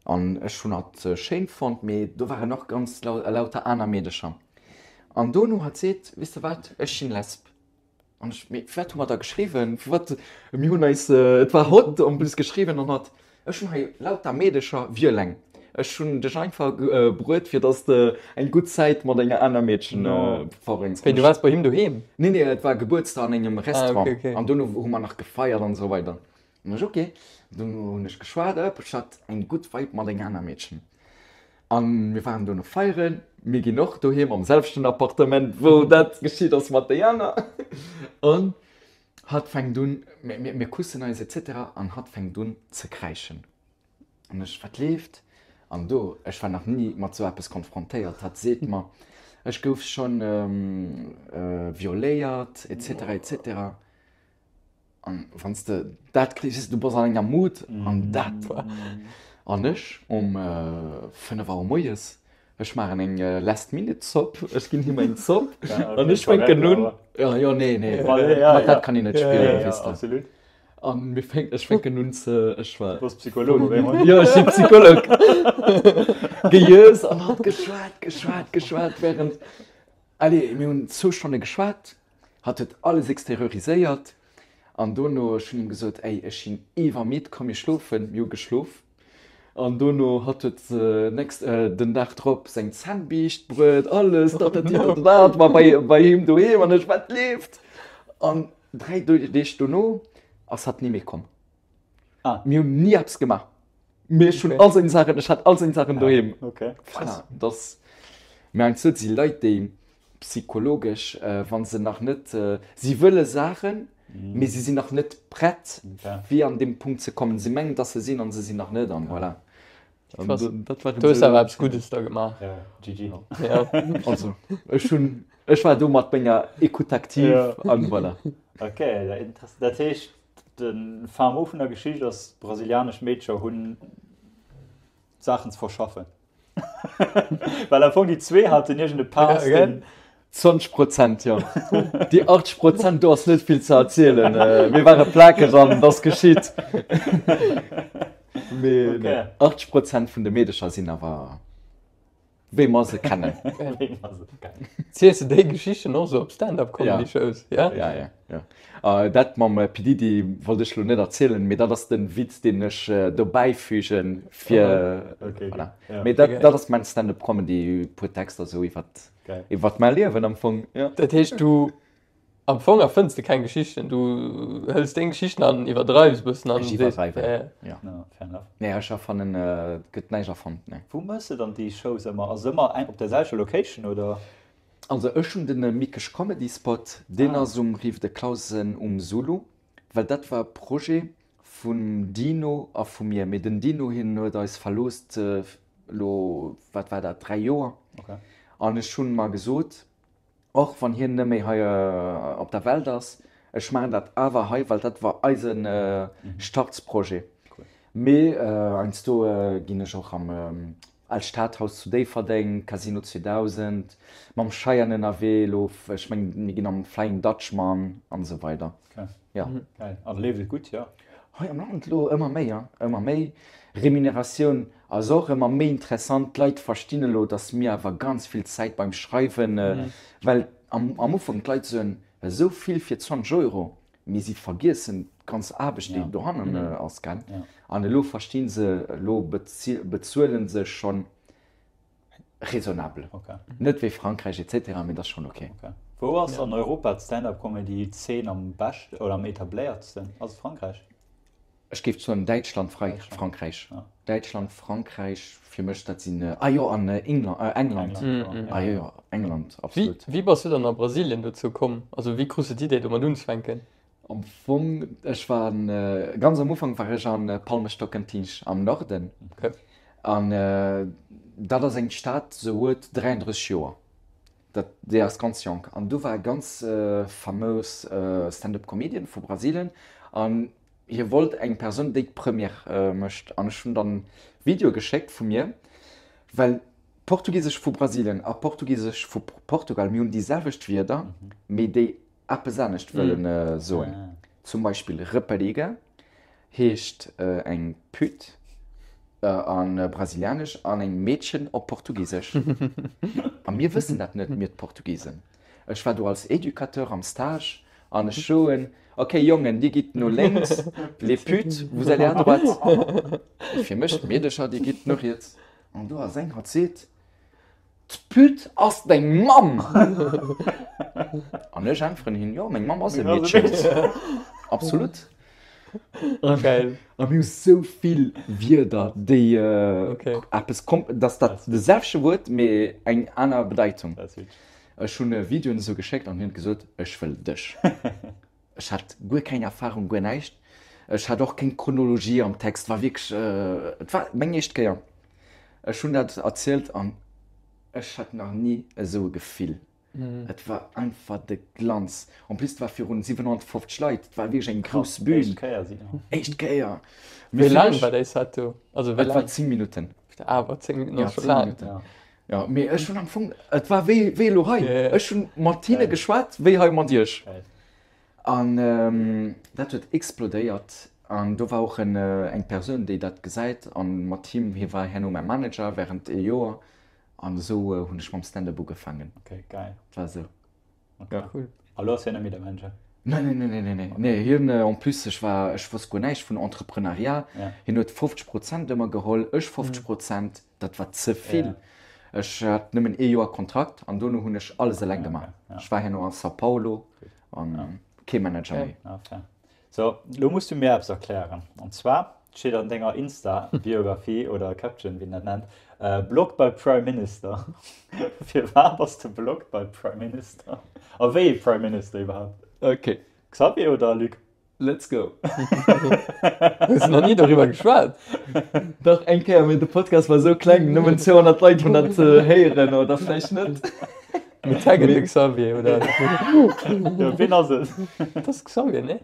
An ech hunn hatt schéin fonnt, mee do waren och ganz lauter aner Meedecher. An dono hatt seet, weess de wat, ech sinn Lesb. An ech, mee firwat hu mer da geschriwwen? Firwat, mir hunn eis, et war hot en plus geschriwwen an hatt, ech hunn hei lauter Meedecher, violeng. Ech hunn dech einfach bruet, fir dass de eng gutt Zäit mat enger aner Meedchen verbréngs. Wéi, du waars bei him doheem? Nee, nee, et war Gebuertsdag an engem Restaurant an dono hu mer nach gefeiert an esou weider. An ech, ok. Dono hunn ech geschwat, ech hat eng gutt Vibe mat enger aner Meedchen. An mir waren dono feieren. Mir ginn och doheem am selwechten Appartement, wou dat geschitt ass mat déi aner. An hatt fänkt un, mir kussen eis et cetera an hatt fänkt un ze kräischen. An ech, wat leeft? An do, ech war nach ni mat sou eppes konfrontéiert, hatt seet mer, ech gouf schonn violéiert et cetera et cetera. An wann s de dat kriss, weess de, du bass an enger Mood an dat. An ech um 5 Auer moies, ech maachen eng Last Minute Zopp, ech ginn him eng Zopp an ech fänken un, jo, jo, nee, nee, mat dat kann een net spillen, weess de. An mir fänken, ech fänken un ze, ech war. Du bass Psycholog op eemol. Jo, ech si Psycholog. Gejös an hat geschwat, geschwat, geschwat während, allez, mir hunn zwou Stonne geschwat. Hatt huet alles exterioriséiert an dono, ech hunn him gesot, ey, ech sinn iwwermidd, komm mir schlofen. Mir hu geschlof an dono, hatt huet next, den Dag drop seng Zännbiischt bruet, alles, tatatitatata, hatt war bei, bei him doheem an ech, wat leeft? An 3 Deeg dono ass hatt ni méi komm. Ah. Mir hunn ni eppes gemaach. Mee ech hunn all seng Saachen, ech hat all seng Saachen doheem. Okay. Voilà, das. Mee heiansdo si Leit, déi psychologesch, wa se nach net, si wëlle Saachen, mee si sinn nach net prett, fir an deem Punkt ze kommen. Si mengen, dass se sinn, an se sinn nach net, an voilà. Krass. Dat war Du hues awer eppes Guddes da gemaach. Ja, GG. Ja. Also, ech hunn, ech war do mat menger Écoute active, an voilà. Okay, dat heescht, De Fin mot vun der Geschicht ass, brasilianesch Meedcher hunn Saachen ze verschaffen. Well am Fong déi zwee haten iergend e Past, deen. 20 Prozent, jo. Déi 80 Prozent, do ass net vill ze erzielen. Mir ware plakeg an et ass geschitt. Mee nee, 80 Prozent vun de Meedecher sinn awer wéi mer se kennen. Wéi mer se kennen. Ziels de déi Geschichten och sou op Stand-up-Comedy-Shows? Ja. Ja, ja, ja. Dat mam P. Diddy wollt ech lo net erzielen, mee dat ass den Witz, deen ech dobäi fügen, fir, voilà. Mee dat, dat ass mäin Stand-up-Comedy, puer Texter sou iwwert Iwwert mäi Liewen am Fong, jo. Dat heescht, du am Fong erfënns de keng Geschichten, du hëls deng Geschichten an iwwerdreiws e bëssen an Ech iwwerdreiwen, jo. Fair enough. Nee, ech erfannen, et gëtt näischt erfonnt, nee. Wou méchs de dann déi Shows ëmmer? Ass et ëmmer eng op der selwechter Location, oder? Also ech hunn den Mikesch Comedy Spot, deen ass um Rive de Clausen um Zulu, well dat war e Projet vum Dino a vu mir, mee den Dino hien huet eis verlooss elo, wat war dat, 3 Joer. An ech hunn mer gesot, och wann hien net méi hei op der Welt ass, ech maachen dat awer hei, well dat war eise Startsprojet. Mee heiansdo ginn ech och am Al Stadhaus zu Déifferdeng, Casino 2000, mam Cheyenne ënnerwee elo, ech mengen mir ginn am Flying Dutchman an esou weider. Jo. Geil. An leeft et gutt, jo? Hei am Land elo ëmmer méi, jo, ëmmer méi. Remuneratioun ass och ëmmer méi interessant. D'Leit verstinn elo, datt mir awer ganz vill Zäit beim Schreiwen, well am Ufank d'Leit soen, esou vill fir 20 Euro, mee si vergiessen d'ganz Aarbecht, déi dohannen ass, gell. An elo versti se, elo bezuele se schonn raisonnabel. Net wéi Frankräich et cetera, mee dat ass schonn ok. Wou ass an Europa d'Stand-up-Comedy-Zeen am beschten oder am etabléiertsten? Ass et Frankräich? Ech géif soen Däitschland, Frankräich. Däitschland, Frankräich, fir mech dat sinn, ah jo an England, ah jo jo England, absolut. Wéi bass du dann a Brasilien dozou komm? Also wéi krus de d'Idee domat unzefänken? Am Fong, ech war ganz am Ufank war ech an Palmas Tocantins am Norden an dat ass eng Stad se huet 33 Joer, dat déi ass ganz jonk an do war e ganz famous Stand-up Comedian vu Brasilien an hie wollt eng Persoun déi d'Première mécht an ech hunn dann Videoe geschéckt vu mir, well Portugisesch vu Brasilien a Portugisesch vu Portugal, mir hunn déi selwecht Wierder, mee déi eppes anescht wëllen soen. Zum Beispill Rapariga heescht eng Pute a Brasilianesch an eng Meedchen op Portugisesch. A mir wëssen dat net, mir d'Portugisen. Ech war do als Educateur am Stage an ech soen, Ok Jongen, dir gitt no lénks, les putes, vous allez à droite. Fir mech, d'Meedercher, dir gitt no riets. An do ass eng, hatt seet, D'Pütt ass deng Mamm! An ech äntweren him, Jo, meng Mamm ass e Meedchen. Absolut. Geil. A mir hu sou vill Wierder, déi eppes, dass dat de selwechte Wuert, mee eng aner Bedeitung. Ech hunn Videoen esou geschéckt an hien huet gesot, Ech wëll dech. Ech hat guer keng Erfarung, guer näischt. Ech hat och keng Chronologie am Text, war wierklech, et war meng éischt Kéier. Ech hunn dat erzielt an ech hat nach ni esou e Gefill. Et war einfach de Glanz. En plus, et war virun 750 Leit, et war wierklech eng grouss Bühn. Éischt Kéier, Simon. Éischt Kéier. Wéi laang war déi Set do? Also wéi laang? Et war 10 Minutten. Awer 10 Minutten ass scho laang. Jo, mee ech hunn am Fong, et war wéi, wéi elo hei. Ech hunn mat hinne geschwat, wéi hei mat iech. An dat huet explodéiert. An do war och en, eng Persoun, déi dat gesäit. An mat him, hie war herno mäi Manager während ee Joer. An esou hunn ech mam Stand-up ugefaangen. Okay, geil. Et war esou. Okay. Cool. A lo ass hien net méi de Manager? Nee, nee, nee, nee, nee, nee. Nee, hien, en plus, ech war, ech wosst guer näischt vun Entrepreneuriat. Ja. Hien huet 50 Prozent ëmmer geholl, ech 50 Prozent. Dat war ze vill. Ech hat nëmmen ee Joer Kontrakt an dono hunn ech alles eleng gemaach. Ech war herno a São Paulo an kee Manager méi. Ah, fair. So, lo muss du mir eppes erklären. An zwar steet an denger Insta-Biografie oder Caption, wéi een dat nennt, Blocked by Prime Minister. Firwat bass de blocked by Prime Minister? A wéi ee Prime Minister iwwerhaapt? Okay. Xavier oder Luc? Let's go! Hues de nach ni doriwwer geschwat? Dach, eng Kéier, mee de Podcast war esou kleng, nëmmen 200 Leit hunn dat héieren, oder vläicht net. Mir taggen de Xavier, oder? Jo, wien ass et? Dat ass Xavier, nee?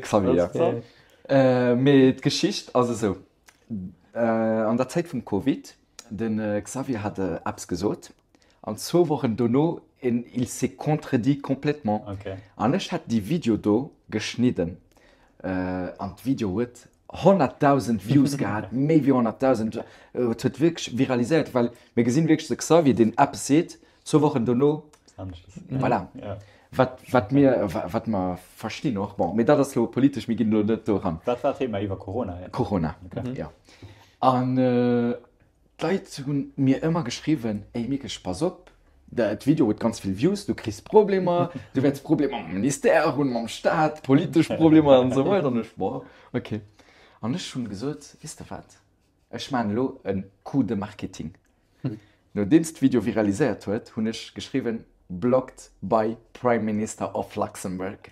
Xavier, ja. Mee d'Geschicht ass esou, An der Zäit vum Covid, de Xavier hat eppes gesot, an zwou Wochen dono. En il s'est contredit complètement. Okay. An ech hat déi Video do geschnidden an d'Video huet 100.000 Views gehat, méi wéi 100.000. Et huet wierklech viraliséiert, well mir gesinn wierklech de Xavier, deen eppes seet, zwou Wochen dono, voilà. Wat, wat mir, wat mer verstinn och. Bon, mee dat ass elo politesch, mir ginn elo net do eran. Wat war d'Thema iwwer Corona? Corona, jo. An D'Leit hunn mir ëmmer geschriwwen, Ey Mikesch, pass op, dat Video huet ganz vill Views, du kriss Problemer, du wäerts Problemer mam Ministère hunn, mam Staat, politesch Problemer an esou weider. An ech, Bon, ok. An ech hunn gesot, Weess de wat, ech maachen elo e Coup de marketing. Nodeems d'Video viraliséiert huet, hunn ech geschriwwen, Blocked by Prime Minister of Luxembourg.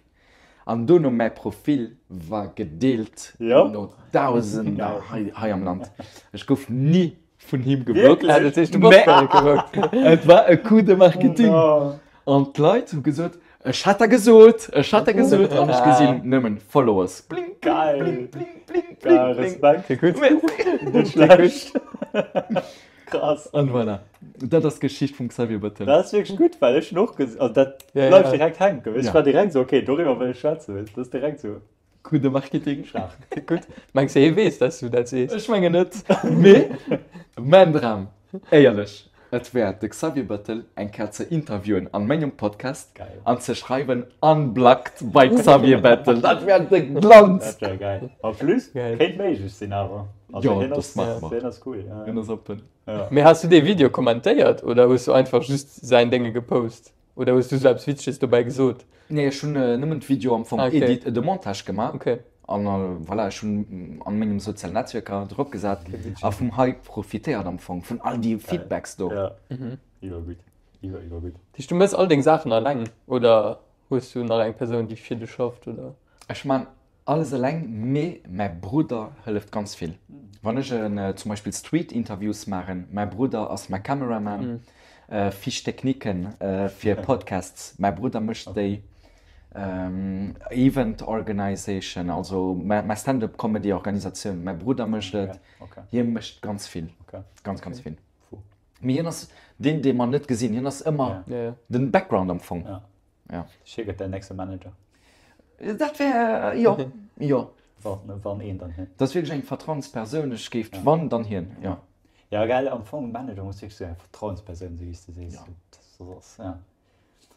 An dono mäi Profil war gedeelt no Dausender hei am Land. Ech gouf ni vun him geblockt. Mä et war e Coup de marketing. An d'Leit hu gesot, Ech hat der gesot, ech hat der gesot. An ech gesinn nëmmen Followers. Bling, bling, bling, bling, bling, bling. Net schlecht. Krass. An voilà. Dat ass d'Geschicht vum Xavier Bettel. Dat ass wierklech gutt, well ech hunn och ges-, also dat Ja, bleift ja. direkt hänken. Ech Ja. war direkt esou, okay, doriwwer wëll ech schwätzen, weess, dat ass direkt esou. Coup de marketing. Staark. Gutt. Mengs de, hie weess, dass du dat sees? Ech mengen net, mee mäin Dram, éierlech, et wär de Xavier Bettel eng Kéier ze interviewen an mengem Podcast Geil. an ze schreiwen Unblocked by Xavier Bettel. Dat wär de Glanz! Dat wär geil. En plus, Geil. kéint méiglech sinn awer. Also Jo, hien das ass, maache mer. hien ass cool, ja. Hien ass open. Ja. Mee has du dee Video kommentéiert oder hues du einfach just säin Dénge gepost? Oder hues du sou eppes Witzeges dobäi gesot? Nee, ech hunn nëmmen d'Video am Fong Ah, okay. edit, de Montage gemaach. Okay. An voilà, ech hunn an mengem sozialen Netzwierker drop gesat a vum Hype profitéiert am Fong, vun all déi Feedbacks do. Ja. Iwwer gutt. Iwwer, iwwer gutt. Dat heescht, du méchs all deng Saachen alleng oder hues du nach eng Persoun, déi fir dech schafft, oder? Ech man Alles eleng, mee mäi Brudder hëlleft ganz vill. Wann ech zum Beispill Street Interviews maachen, mäi Brudder ass mäi Cameraman, Fiche techniquen fir Podcasts, mäi Brudder mécht déi, Event Organization, also mäi Stand-up Comedy Organisatioun, mäi Brudder mécht et, hie mécht ganz vill, ganz ganz vill. Mee hien ass deen, dee mer net gesinn, hien ass ëmmer den Background am Fong. Ja. Hie gëtt däin nächste Manager. Dat wär, jo, jo. Wann, wann een, dann hien. Dat ass wierklech eng Vertrauenspersoun. Ech géif, wann, dann hien, jo. Ja, gell, am Fong, Manager muss wierklech esou eng Vertrauenspersoun sinn, wéi s de sees. Ja. Dat ass, ja.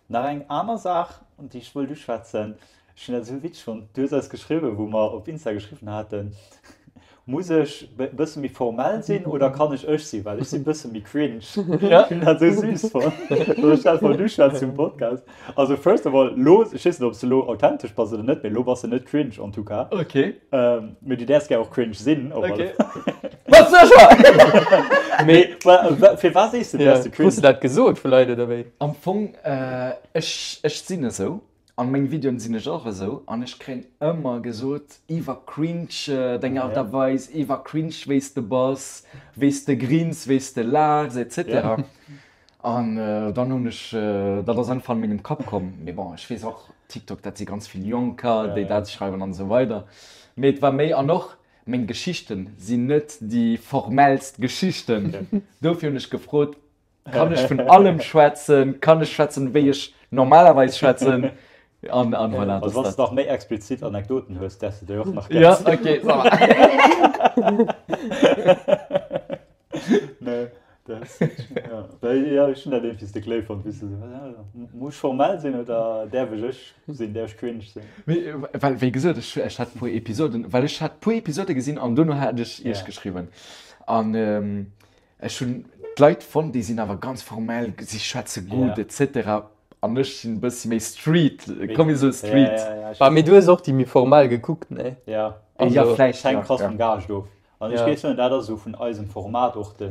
Nach eng aner Saach, déi ech wollt uschwätzen, ech hunn dat esou witzeg fonnt, du hues eis geschriwwen, wou mer op Insta geschriwwen haten, Muss ech e bësse méi formell sinn oder kann ech ech sinn? Well ech sinn e bësse méi cringe. Ja. Ech hunn dat esou süß fonnt, dass ech dat wollt uschwätzen um Podcast. Also first of all, lo, ech weess net, ob s de lo authentesch bass oder net, mee lo bass de net cringe en tout cas. Okay. Ähm, mee du däerfs gär och cringe sinn. Op Okay. alle Wat sécher! Mee wa, wa, firwat sees de, du Ja. wäers de Krus du cringe? dat gesot vu Leit oder wéi? Am Fong, äh, ech, ech sinn esou. An meng Videoen sinn ech och esou an ech kréien ëmmer gesot iwwer cringe deng Art a Weis, iwwer cringe wéis de bass, wéis de grins, wéis de laachs etc. An dann hunn ech, dat ass einfach an mengem Kapp komm, mee bon ech weess och TikTok dat si ganz vill Jonker déi dat schreiwen an esou weider, mee et war méi an och meng Geschichten sinn net déi formellst Geschichten, dofir hunn ech gefrot Kann ech vun allem schwätzen? Kann ech schwätzen, wéi ech normalerweis schwätzen? An, an voilà, Also, wann du nach méi explizit Anekdoten hues, däerfs du déi och nach Ja, okay, ça va. Nee, dat ass, ja. Well, ja, ech hunn dat iergendwéi de Kléi fonnt, wéi s du esou, ja, muss ech formell sinn oder däerf ech ech sinn, däerf ech cringe sinn? Mee, well, wéi gesot, ech, ech hat e puer Episoden, well ech hat e puer Episode gesinn an dono hat ech iech geschriwwen. An Ech hunn d'Leit fonnt, déi sinn awer ganz formell, si schwätze gutt Ja. et cetera an ech sinn e bëssi méi Street, komm mir soe Street. Ja, ja, ja, Bah, mee du hues och déi méi formell gekuckt, nee? Ja, Ja, Also, vläicht, et hänkt ja, krass ja. vum Gaascht of. An ech Ja. géif soen, dat ass esou vun eisem Format och de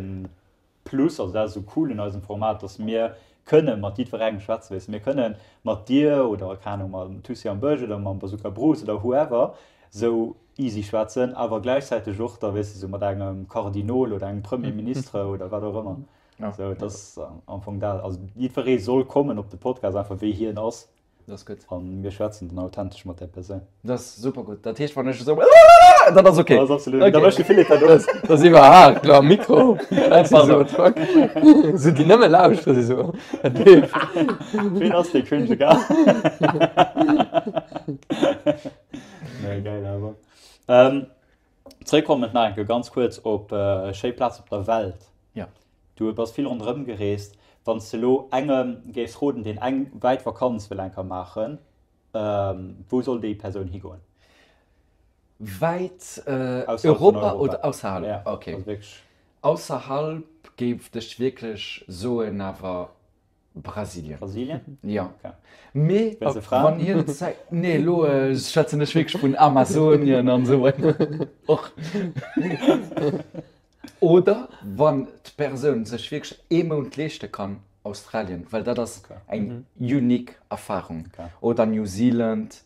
Plus, also dat ass esou cool un eisem Format, dass mir kënne mat jiddwerengem schwätzen, weess de. Mir kënne mat dir oder, keng Ahnung, mam Tussi am Bësch oder mam Bazooka Bruce oder whoever esou easy schwätzen, awer gläichzäiteg och da, weess de, sou mat engem Kardinol oder engem Premier Ministre oder wat och ëmmer. Ja. Sou, et ass am Fong dat. Also jiddweree soll kommen op de Podcast, einfach wéi hien ass. Dat ass gutt. A mir schwätzen dann authentesch mat där Persoun. Dat ass super gutt. Dat heescht, wann ech esou. Dat ass okay. Dat ass absolut. Da mécht de Philippe dat och. Dat ass iwwerhaapt lo am Mikro. Dat si so, what the fuck? So déi nëmme lauschteren, si so, wat leeft? Ween ass dee cringe Gars? Nee, geil awer. Ähm, Zréckkommend nach eng Kéier ganz kuerz op schéi Plaz op der Welt. Ja. Du bass vill ronderëm gereest. Wann s de elo engem géifs roden, deen eng wäit Vakanz wëll eng Kéier maachen, wou soll déi Persoun higoen? Wäit Ausserhalb vun Europa Europa. oder ausserhalb? Ja, Okay. also wierklech. Ausserhalb géif ech wierklech soen awer Brasilien. Brasilien? Ja. Okay. Mee Wéinst de Fraen? wann hien Zäit. Nee, elo schwätzen ech wierklech vun Amazonien an esou weider. Och. Oder wann d'Persoun sech wierklech ee Mount leeschte kann, Australien, well dat ass eng unique Erfarung. Oder New Zealand,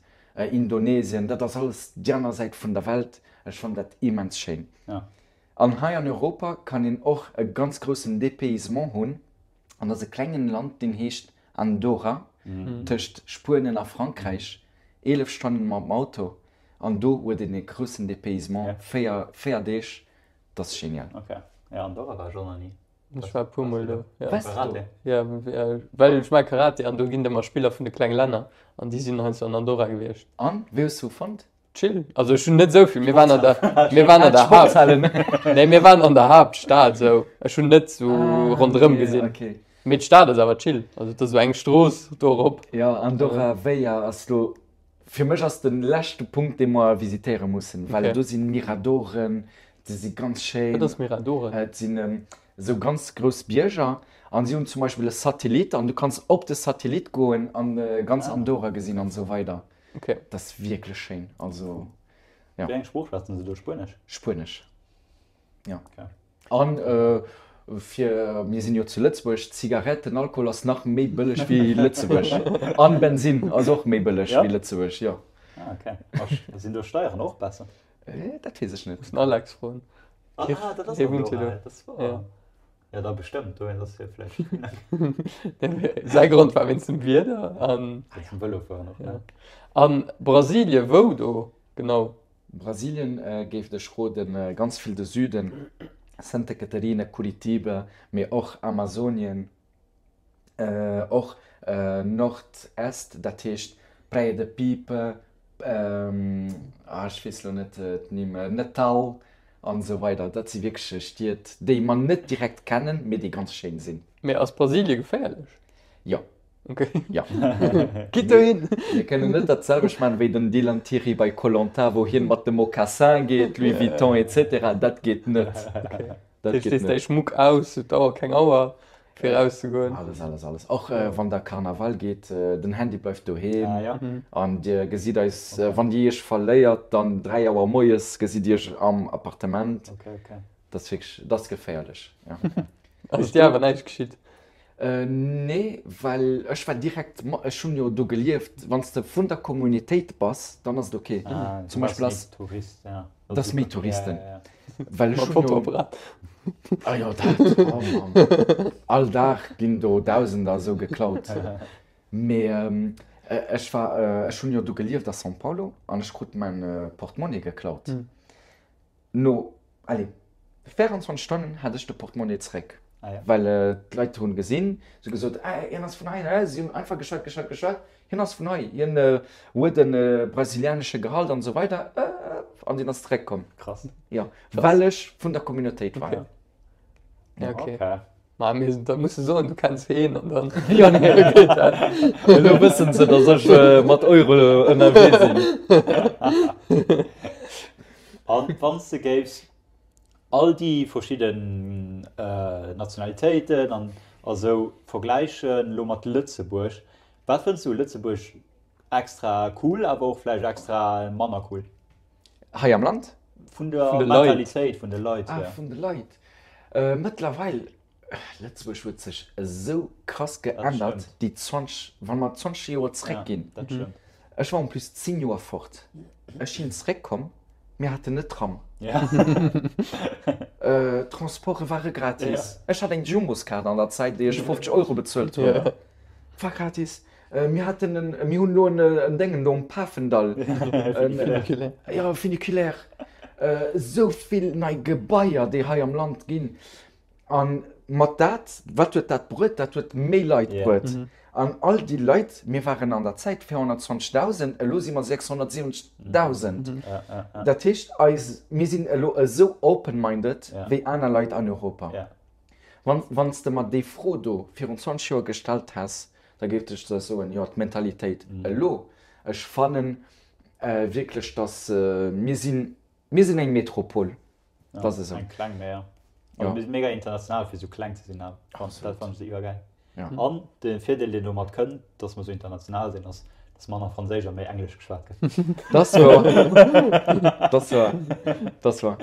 Indonesien, dat ass alles déi aner Säit vun der Welt. Ech fannen dat immens schéin. An hei an Europa kann een och e ganz groussen Dépaysement hunn, an dat ass e klengen Land, deen heescht Andorra, tëscht Spuenien a Frankräich, 11 Stonnen mam Auto, an do huet een e groussen Dépaysement, 4, 4 Deeg, dat ass genial. Ok, ja Andorra war ech och nach ni. Ech war e puer mol do, ja. Wars de do? Ja, well ech maache Karate an do ginn et ëmmer Spiller vun de klenge Länner an déi sinn heiansdo an Andorra gewiescht. An, wéi hues du fonnt? Chill. Also ech hunn net esou vill. Mir waren an der, mir waren an der Haupt, nee, mir waren an der Haaptstad esou. Ech hunn net sou Ah, ronderëm okay, gesinn. okay. Mee d'Stad ass awer chill. Also et ass esou eng Strooss do erop. Ja, Andorra Vella ass lo, fir mech ass de leschte Punkt, dee mer visitéiere mussen, well Okay. do sinn Miradoren, déi si ganz schéin. Wat ass Miradoren? Et sinn esou ganz grouss Bierger an si hunn zum Beispill e Satellit an du kanns op de Satellit goen an ganz Andorra gesinn an esou weider. Okay. Dat ass wierklech schéin. Also, ja. Wéi eng Sprooch schwätzen se do? Spuenesch? Spuenesch, ja. Okay. An fir, mir sinn jo zu Lëtzebuerg, Zigaretten, Alkohol ass nach méi bëlleg wéi Lëtzebuerg. An Bensinn ass och méi bëlleg Ja? wéi Lëtzebuerg, jo. Ah, okay. A sinn do Steieren och besser? Dat weess ech net. Muss den Alex froen. Ah, dat ass Hie wunnt jo do. Dat ass wouer. Ja. Ja, da bestëmmt, dohin ass hie vläicht. Säi Grond war wéinst dem Wieder an. Wéinst dem Vëlofueren och, ne? An Brasilie, wou do genau? Brasilien géif ech roden, ganz vill de Süden, Santa Catarina, Curitiba, mee och Amazonien. Och Nord-Est, dat heescht Praia da Pipa, ah ech weess elo net d'Nimm, Natal an esou weider. Dat si wierklech Stied, déi mer net direkt kennen, mee déi ganz schéin sinn. Mee ass Brasilie geféierlech? Jo. Ok. Jo. Gitt dohin! Mir kënnen net dat selwecht maachen wéi den Dylan Thiry bei Koh-Lanta, wou hien mat de Mocassin geet, Louis Vuitton etc. Dat geet net. Ok. Dat Du geet stees däi net. Schmuck aus, et dauert keng Auer fir erauszegoen. Alles, alles, alles. Och wann der Karnaval geet, den Handy bleift doheem. Ah, ja. An dir gesitt eis, wann dir iech verléiert, dann 3 Auer moies gesitt dir iech am Appartement. Okay, okay. Dat ass wierklech, dat ass geféierlech, ja. Ass dir awer näischt geschitt? Nee, well ech war direkt, ech hunn jo do gelieft. Wann s de vun der Communautéit bass, dann ass et ok. Ah, Zum Beispill ass. Tourist, ja. Dat ass méi Touristen. Well ech Mat hunn jo. Fotoapparat. Ah jo, dat, oh Mann. All Dag ginn do Dausender esou geklaut. Mee ech war, ech hunn jo do gelieft a São Paulo an ech krut mäin Portemonnaie geklaut. No, allez, 24 Stonnen hat ech de Portemonnaie zeréck. Ah, ja. Well d'Leit hunn gesinn, se hu gesot, ah, hien ass vun hei, hä? Si hunn einfach geschwat, geschwat, geschwat, hien ass vun hei, hien huet e brasilianesche Gehalt an esou weider, an deen ass zeréckkomm. Krass. Jo, well ech vun der Communautéit war. Okay. Ja. Okay. Okay. Ma mir da muss du soen, du kenns heen an dann Ja, nee. geet dat. Elo wëssen se, dass ech mat Euro ënnerwee sinn. An wann s de géifs all déi verschidden Nationalitéiten an esou vergläichen elo mat Lëtzebuerg, wat fënns du u Lëtzebuerg extra cool, awer och vläicht extra manner cool? Hei am Land? Vun der Vun de Leit. Mentalitéit vun de Leit Ah, hier. vun de Leit. Mëttlerweil, Lëtzebuerg huet sech esou krass geännert, stëmmt. déi 20, wa mer 20 Joer zeréckginn. Ja, dat stëmmt. Ech war en plus 10 Joer fort. Ech sinn zeréckkomm, mir haten net Tram. Ja. Transporte ware gratis. Ech hat eng Jumboskaart an der Zäit, déi ech 50 Euro bezuelt hunn. Ja. War gratis. Mir haten en, mir hunn elo en, en Déngen do um Pafendall. Funiculaire. Jo, Funiculaire. Esou vill nei Gebaier, déi hei am Land ginn. A mat dat, wat huet dat bruet? Dat huet méi Leit bruet. An all déi Leit, mir waren an der Zäit 420.000, elo si mer 670.000. Dat heescht, eis, mir sinn elo esou open-minded wéi aner Leit an Europa. Wann, wann s de mer déi Fro do virun 20 Joer gestallt häss, da géif ech der soen, jo, d'Mentalitéit elo, ech fannen wierklech, datt mir sinn, mir sinn eng Metropol. Ja, das ist eng kleng méi ja. Ja. Mir mega international fir so kleng ze sinn dat fand se iwwer geil. Ja. An den Virdeel den domat kënnt, dass mer so international sinn ass, dass manner Franséisch a méi Englesch geschwat gëtt. Das war das war das war.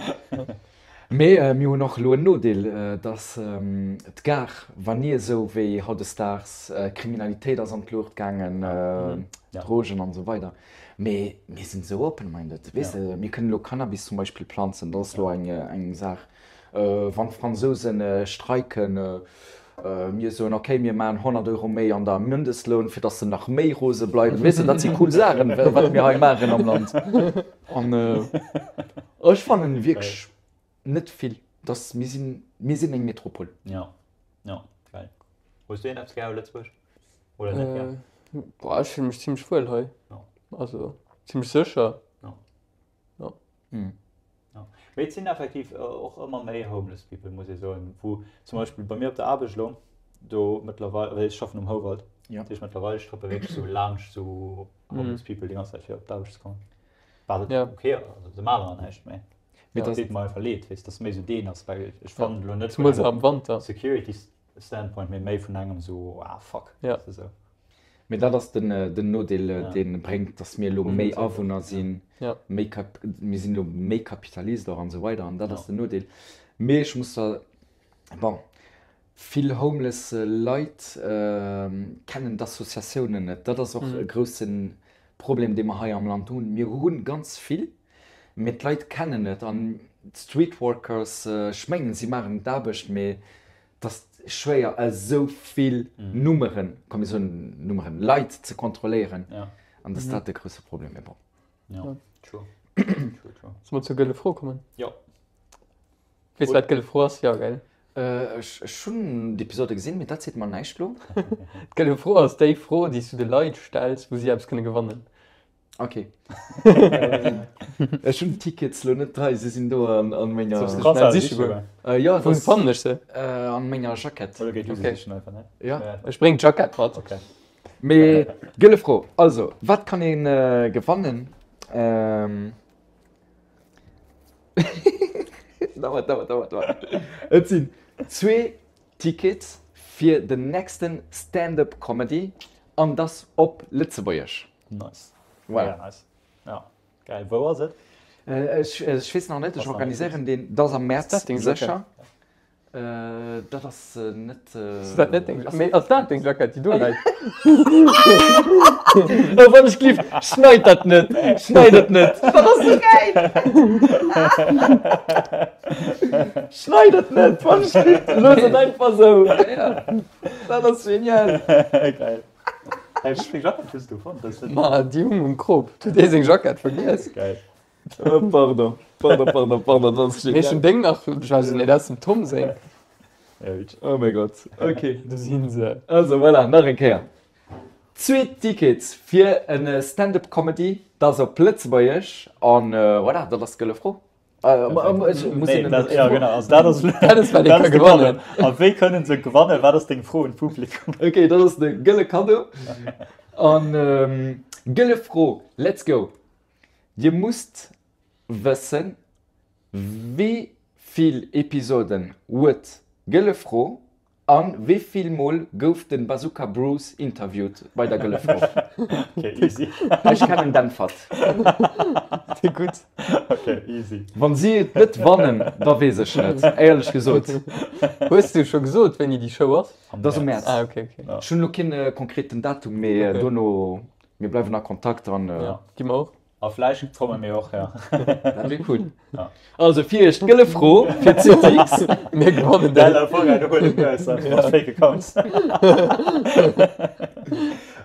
Mee äh, mir hunn och elo en Nodeel, äh, dass ähm, d'Gare war ni esou wéi hautdesdaags, äh, Kriminalitéit ass an d'Luucht gaangen, äh, mhm. ja. Drogen an esou weider. Mee mir sinn esou open-minded, weess de, mir kënnen elo Cannabis zum Beispill planzen, dat ass elo eng eng Saach. Wann d'Fransousen streiken, mir soen, okay, mir maachen 100 Euro méi an der Mindestloun, fir datt se nach méi rose bleiwen. Weess de, dat si cool Saachen, wat mir hei maachen am Land. An ech fannen wierklech net vill, dass mir sinn, mir sinn eng Metropol. Jo, jo, geil. Hues du iergendeppes gär u Lëtzebuerg? Oder net gär? Äh, boah, ech fille mech zimmlech wuel hei. Ja. Also zimmlech sécher. Ja. Ja. Mhm. Ja. Mee et sinn effektiv äh, och ëmmer méi homeless people, muss ee soen. Wou zum Beispill bei mir op der Aarbecht elo, do mëttlerweil, well ech schaffen um Houwald, Ja. dat heescht mëttlerweil, ech trëppe wierklech sou laanscht sou homeless people déi ganz Zäit fir op d'Aarbecht ze kommen. Wat et Ja. okay ass, also se maachen awer näischt méi. Mee Dat das, deet mer einfach leed, weess, dass méi sou deen Aspekt. Ech fannen elo net vun Zemools engem am Wanter. Security Standpoint, mee méi vun engem sou, ah fuck, Ja. weess de sou. Mee dat ass den, den Nodeel, Ja. dee bréngt, dass mir elo méi Awunner sinn, Ja. méi Kap, mir sinn elo méi Kapitalist och an esou weider an dat Ja. ass den Nodeel. Mee ech muss der, bon, vill homeless Leit kennen d'Associatiounen net. Dat ass och e grousse Problem, dee mer hei am Land hunn. Mir hu ganz vill, mee d'Leit kennen net an d'Streetworkers, ech mengen, si maachen d'Aarbecht, mee Et ass schwéier esou vill Nummeren, komm mir soen Nummeren, Leit ze kontrolléieren an dass dat de grousse Problem, mee bon. Ja, true. True, true. Solle mer zur gëlle Fro kommen? Jo. Weess wat d'gëlle Fro ass? Jo, gell? Ech hunn d'Episode gesinn, mee dat seet mer näischt lo. D'gëlle Fro ass déi Fro, déi s du de Leit stells, wou si eppes kënne gewannen. Ok. Ech hunn d'Tickets lo net hei, se sinn do an, an menger. Soll ech se schnell siche goen? Äh, jo, Wou fannen ech se? Äh, an menger Jackett. Oder géi du se Okay. sichen einfach, ne? Ja. Ech bréng d'Jackett mat. Okay. Mee gëlle Fro, also, wat kann een äh, gewannen? Ähm. Dauert, dauert, dauert, dauert. Et sinn zwee Tickets fir den nächsten Stand-up Comedy an dass op Lëtzebuergesch. Nice. Voilà. Mega nice. Ja, geil. Wou ass et? Äh, ech, ech weess nach net, ech organiséieren deen, dat ass am März dat deng sécher. Äh, dat ass net. Ass dat net deng, mee ass dat deng Jackett, déi do läit? Oh, wann ech gelift, schneid dat net, schneid et net. Dat ass sou geil! Schneid et net, wann ech gelift, looss et einfach sou. Dat ass genial. Geil. Hey, wéi vill Jackett hues du fonnt? Das ist Ma déi Jung um Krop, huet dee seng Jackett vergiess? geil. Oh, pardon, pardon, pardon, pardon, dat ass Mee ech genial. hunn deng nach, ech weess et net, dat ass dem Tom seng. Ja, witsch. Oh mäi Gott, okay. Do sinn se. Also voilà, nach eng Kéier. Zwee Tickets fir en Stand-up Comedy, dat ass op Lëtzebuergesch an voilà, dat ass d'gëlle Fro. Nee, dat, ja, genau. Also, dat ass, Dat ass, wat ee ka gewannen. A wéi kënnen se gewannen? Wat ass deng Fro un d'Publikum? Okay, dat ass de gëlle Kaddo. An ähm, gëlle Fro, let's go. Dir musst wëssen, wéi vill Episoden huet Gëlle Fro An wéi vill mol gouf den Bazooka Bruce interviewt bei der Gëlle Fro? Okay, easy. Ech kennen d'Äntwert. Déi gutt. Okay, easy. Wann si et net wannen, da weess ech net, éierlech gesot. Hues du scho gesot, wéini déi Show ass? Dat ass am Mäerz. Ah, okay, okay. Ech hunn elo keen konkreten Datum, mee dono, mir bleiwen a Kontakt an. Gi mer och. A vläicht komme mir och, ja. Dat wier cool. Ja. Also fir iech d'gëlle Fro fir d'Cityx. Mir gewannen déi. Däi Vorgang huele mir eis einfach mat Fake Accounts.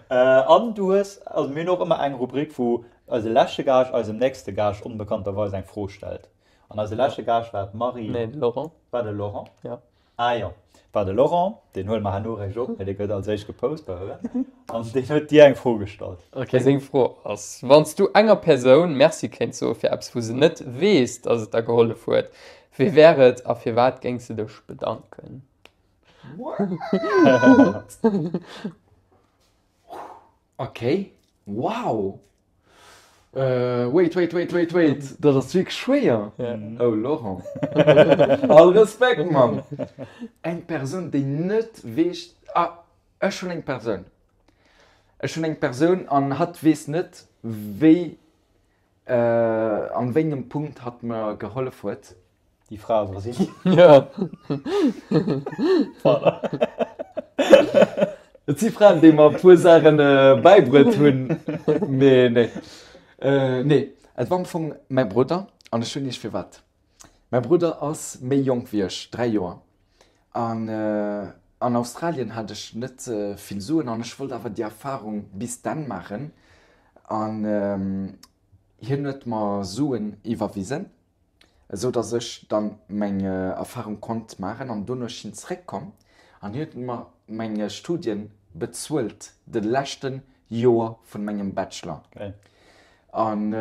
An du hues, also mir hunn och ëmmer eng Rubrik, wou eise leschte Gaascht eisem nächste Gaascht onbekannterweis eng Fro stellt. An eise leschte Gaascht war d'Marie. Nee, de Laurent. War de Laurent? Ja. Ah jo, war de Laurent. Deen huele mer herno eréischt op, mee dee gëtt als éischt gepost. An deen huet dir eng Fro gestallt. Okay. Seng Fro ass, Wann s du enger Persoun Merci kéints soe fir eppes, wou se net weess, dass et der gehollef huet, wee wär et a firwat géings de dech bedanken? What? Okay, wow! Wait, wait, wait, wait, wait, dat ass wierklech schwéier. Oh Laurent, all Respekt, Mann! Eng Persoun, déi net weess, ah, ech hunn eng Persoun, ech hunn eng Persoun an hatt weess net, wéi, an wéi engem Punkt hatt mer gehollef huet. Déi Fra aus Brasilien. Ja. Voilà. Et si Fraen, déi mer e puer Saache bäibruet hunn, mee nee. Nee, et war am Fong mäi Brudder an ech soen Iech firwat. Mäi Brudder ass méi jonk wéi ech, 3 Joer. An an Australien hat ech net vill Suen an ech wollt awer déi Erfarung bis d'Enn maachen. An hien huet mer Suen iwwerwisen. esou dass ech dann meng Erfahrung konnt maachen an dono ech sinn zréck komm an hien huet mer meng Studien bezuelt de leschten Joer vun mengem Bachelor. Geil. An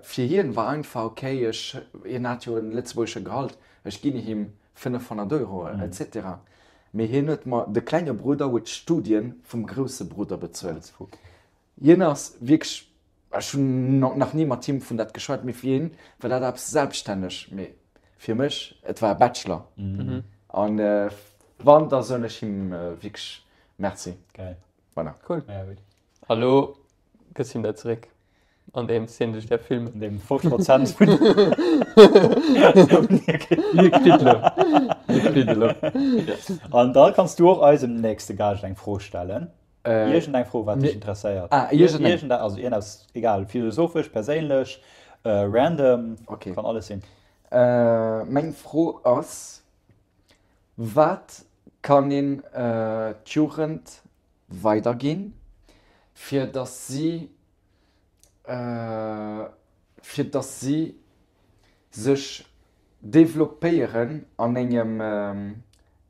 fir hien war einfach ok ech, hien hat jo en lëtzebuergesche Gehalt, ech ginn him 500 Euro etc. Mee hien huet mer, de klenge Brudder huet d'Studien vum grousse Brudder bezuelt. Hien ass wierklech, ech hunn nach ni mat him vun dat geschwat, mee fir hien war dat eppes selbststänneg, mee fir mech, et war e Bachelor. An wann, da soen ech him wierklech Merci. Geil. Voilà. Cool. Ja, gutt. A lo gëss him dat zeréck, andeems hien dech däerf filmen. An deem 50 Prozent vun. Hie kritt elo. Hie kritt elo. An da kanns du och eisem nächste Gaascht eng Fro stellen. Iergendeng Fro, wat dech interesséiert. Ah, iergendeng. Iergendeng, also iergendeppes, egal, philosophesch, perséinlech, random, Okay. kann alles sinn. Meng Fro ass, Wat kann een d'Jugend weiderginn, fir datt si, fir datt si sech developpéieren an engem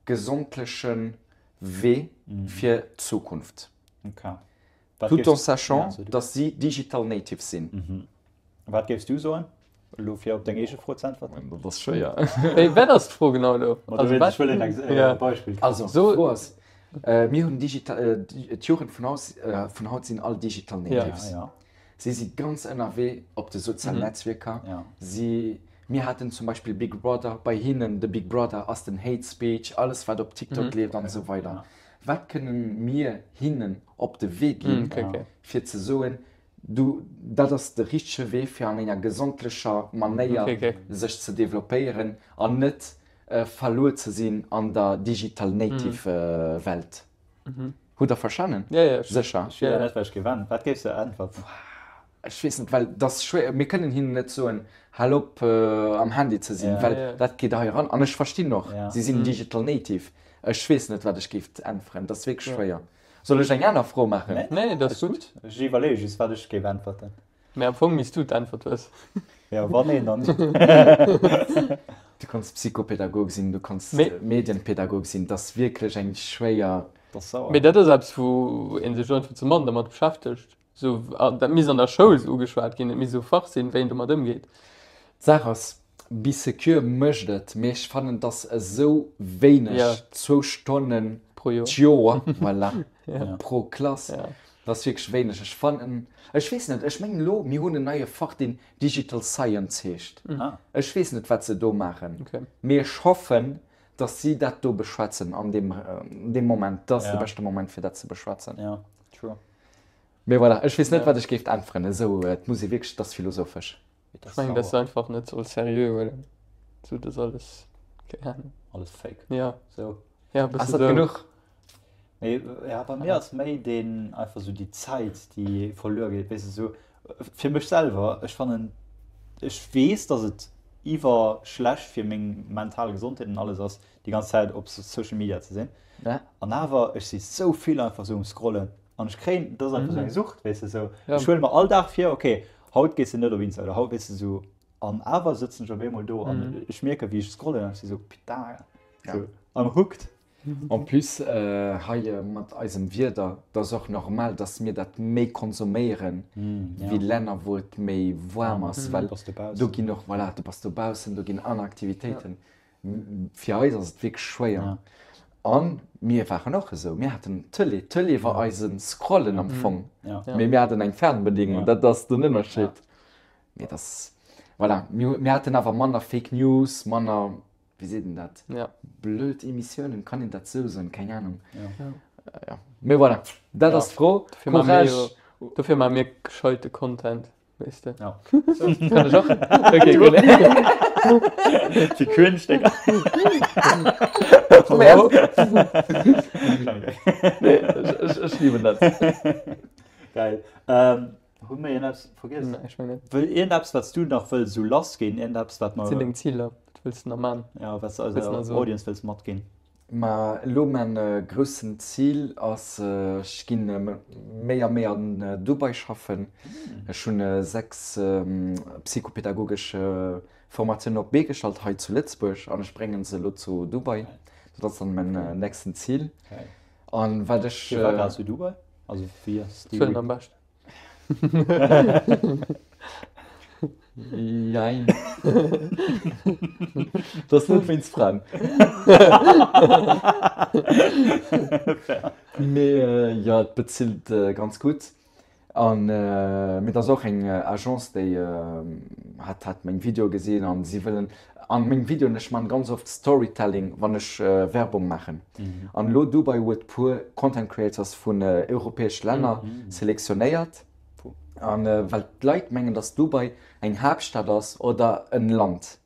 gesondleche Wee fir d'Zukunft. Tout en sachant, dass si digital natives sinn. Wat géifs du soen, elo fir op deng eege Fro ze äntwerten? Dat ass schwéier. Wéi, wat ass d'Fro genau elo? Also, ech wëll een Beispill. Also, d'Fro ass, mir hunn digital, d'Jugend vun haut sinn all digital natives. Si si ganz ënnerwee op de sozialen Netzwierker. Si, mir haten zum Beispill Big Brother, bei hinnen de Big Brother ass den Hate Speech, alles wat op TikTok leeft an esou weider. Wat kënne mir hinnen op de Wee ginn, fir ze soen, du, dat ass de richtege Wee fir an enger gesondlecher Manéier sech ze developpéieren an net verluer ze sinn an der Digital Native Welt? Hutt der verstanen? Ja, ja. Sécher? Ech weess net, wat ech géif äntweren. Wat géifs de äntwerten? Ech weess net, well dat ass schwéier. Mir kënnen hinnen net soen, hal op am Handy ze sinn, well dat geet hei eran. An ech verstinn och, si sinn digital native. Ech weess net, wat ech géif äntweren. Dat ass wierklech schwéier. Soll ech eng aner Fro maachen? Nee, dat ass gutt. Ech iwwerleeë just, wat ech géif äntwerten. Mee am Fong misst du d'Äntwert wëssen. Jo, wann een, dann. Du kanns Psychopädagog sinn, du kanns Medienpädagog sinn, dat ass wierklech eng schwéier. Dat ass sauer. Mee dat ass eppes, wou ee sech einfach ze mann dermat beschäftegt. Sou, dat misst an der Schoul sou ugeschwat ginn, et misst esou e Fach sinn, wéi een domat ëmgeet. D'Saach ass, Bee-Secure mécht et, mee ech fannen, dass esou wéineg, zwou Stonnen d'Joer, voilà, pro Klass, dat ass wierklech wéineg. Ech fannen, ech weess net, ech mengen elo, mir hunn en neie Fach, deen Digital Science heescht. Ech weess net, wat se do maachen, mee ech hoffen, dass si dat do beschwätzen an deem Moment. Dat ass de beschte Moment, fir dat ze beschwätzen. Mee voilà, ech weess net, wat ech géif äntweren. Esou, et muss ee wierklech, et ass philosophesch. Ech mengen, dass se einfach net soll seriö huelen. Sou, dass alles, keng Ahnung. Alles fake. Ja. Sou. Ja, e bësse Ass dat sou. genuch? Mee ja, bei mir ass méi deen einfach sou déi Zäit, déi verluer geet, weess de, sou fir mech selwer, ech fannen, ech weess, dass et iwwer schlecht fir meng mental Gesondheet an alles ass, déi ganz Zäit op Social Media ze sinn. Ja. An awer, ech si sou vill einfach sou um Scrollen an ech kréien, dat ass einfach sou eng Sucht, weess de, sou. Ja. Ech huele mer all Dag vir, okay, haut gees de net op Insta oder haut, weess de, sou. An awer sëtzen ech op eemol do an ech mierken, wéi ech scrollen an ech si sou, Putain, sou, I'm hooked. En plus hei mat eisem Wieder, et ass och normal, dass mir dat méi konsuméieren wéi Länner wou et méi waarm ass, well do ginn och, voilà, du bass dobaussen, do ginn aner Aktivitéiten. Fir eis ass et wierklech schwéier. A mir waren och esou, mir haten d'Tëlee, d'Tëlee war eise Scrollen am Fong, mee mir haten eng Fernbedienung, dat ass den Ënnerscheed. Mee das, voilà, mir, mir haten awer manner Fake News, manner, wéi seet een dat, ja. blöd Emissiounen, kann een dat sou soen? Keng Ahnung. Ja. Ja. Äh, ja. Mee voilà, dat ja. ass d'Fro. Dofir maache mir Courage. jo, dofir maache mir gescheite Content, weess de. Ja. Kann ech och? Okay, cool. Déi cringe, Digga. Nee, ech, ech, ech lieben dat. Geil. Ähm, Hu mir iergendeppes vergiess? Nee, ech meng net. Wëll iergendeppes, wat s du nach wëlls esou lassginn, iergendeppes, wat Wat sinn mer, deng Ziler? Wat wëlls de nach man? ja, wat s du Wëlls de eiser nach soen? Audience wëlls matginn? Ma elo mäin groussen Zil ass, ech ginn méi a méi an Dubai schaffen. Ech hunn 6 psychopedagogesch Formatiounen op d'Bee gestallt hei zu Lëtzebuerg an ech bréngen se elo zu Dubai. Dat ass dann mäin nächsten Zil. An wat ech. Firwat grad zu Dubai? Also wéi ass déi. Zuelen am beschten. Jein. Dat ass net wéinst Fränn. Mee jo, et bezilt ganz gutt. An mee et ass och eng Agence déi hat hat meng Videoe gesinn an si wëllen an meng Videoen, ech man ganz oft Storytelling wann ech Werbung maachen. An elo Dubai huet puer Content Creators vun europäesch Länner selektionéiert an well d'Leit mengen dass Dubai eng Haaptstad ass oder en Land.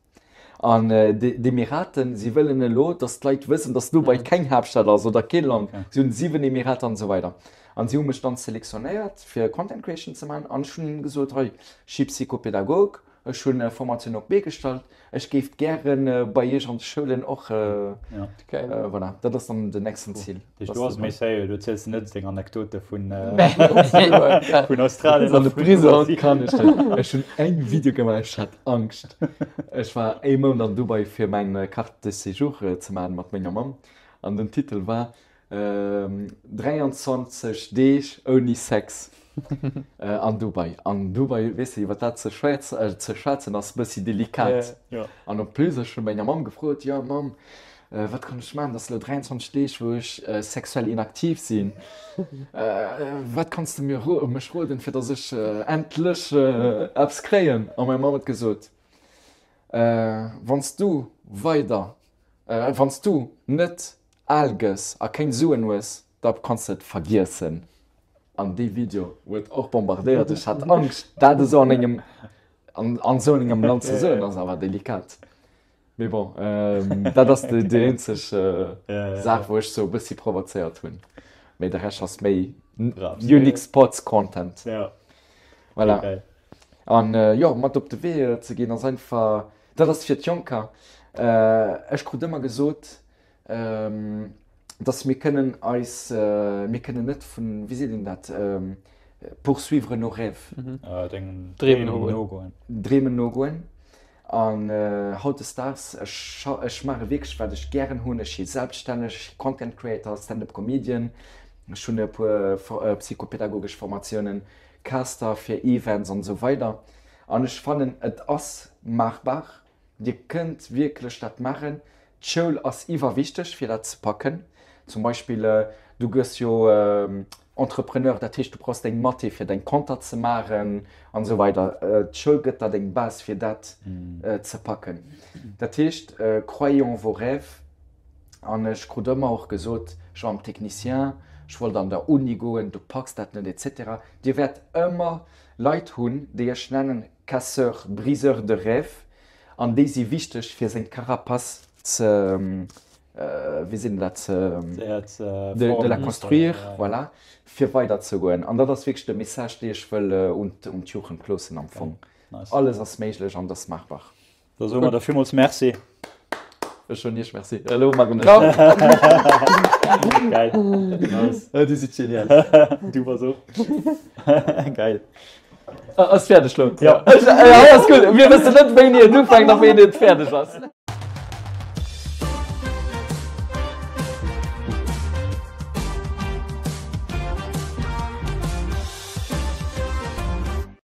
An d'Emiraten, si wëllen elo, datt d'Leit wëssen, datt Dubai keng Haaptstad ass oder kee Land. Si hunn 7 Emirater an esou weider. An si hu mech dann selektionéiert, fir Content Creation ze maachen. An ech hunn hinnen gesot, hei, ech si Psychopedagog, ech hunn Formatioun op d'Bee gestallt, ech géif gäre bei iech an de Schoulen och, voilà, dat ass dann den nächsten Zil. Du ass méi séier, du erziels net deng Anekdote vun vun Australien An de Prison kann ech net. Ech hunn eng Video gemaach, ech hat Angscht. Ech war ee Mount an Dubai fir mäin Carte de séjour ze maachen mat menger Mamm an den Titel war 23 Deeg ouni Sex an Dubai. An Dubai, weess de, iwwer dat ze schwätzen ass e bëssi delikat. An en plus ech hu menger Mamm gefrot, jo Mamm, Wat kann ech maachen? Dat ass elo 23 Deeg, wou ech sexuell inaktiv sinn. Wat kanns de mir mech roden, fir datt ech endlech eppes kréien? A meng Mamm huet gesot, Wann s du weider, wann s du net al gëss a keng Suen hues, da kanns de et vergiessen. An dee Video huet och bombardéiert. Ech hat Angscht, dat esou an engem, an esou engem Land ze soen, ass awer delikat. Mee bon, dat ass déi eenzeg Saach, wou ech sou e bëssi provozéiert hunn. Mee de Rescht ass méi unique Sports Content. Voilà. An jo, mat op de Wee ze ginn ass einfach, dat ass fir d'Jonker. Ech krut ëmmer gesot, dass mir kënnen eis, mir kënnen net vun, wéi seet een dat, poursuivre nos rêves. Deng Dreem nogoen. Dreemen nogoen. An hautdesdaags, ech, ech maache wierklech wat ech gären hunn, ech si selbststänneg, ech si Content Creator, Stand-up Comedian, ech hunn e puer psychopedagogesch Formatiounen, Caster fir Events an esou weider. An ech fannen et ass maachbar. Dir kënnt wierklech dat maachen. D'Schoul ass iwwerwichteg fir dat ze packen. Zum Beispill, du gëss jo Entrepreneur, dat heescht du brauchs deng Mathé fir deng Konter ze maachen an esou weider. D'Schoul gëtt der deng Base fir dat ze packen. Dat heescht, croyez en vos rêves. An ech krut ëmmer och gesot, ech war am Technicien, ech wollt an der Uni goen, du packs dat net et cetera. Dir wäert ëmmer Leit hunn, déi ech nennen Casseurs, briseurs de rêves, an déi si wichteg fir seng Carapace ze, wéi seet een dat, ze, de la construire, voilà, fir weider ze goen. An dat ass wierklech de Message, dee ech wëll un d'Jugend loossen am Fong. Alles ass méiglech an et ass maachbar. Da soe mer der villmools Merci. Ech soen Iech Merci. Elo maachen ech. Geil. Nice. Dir sidd genial. Du bass och. Geil. Ass fäerdeg lo? Ja. Hei ass gutt. Mir wëssen net wéini et ufänkt a wéini et fäerdeg ass.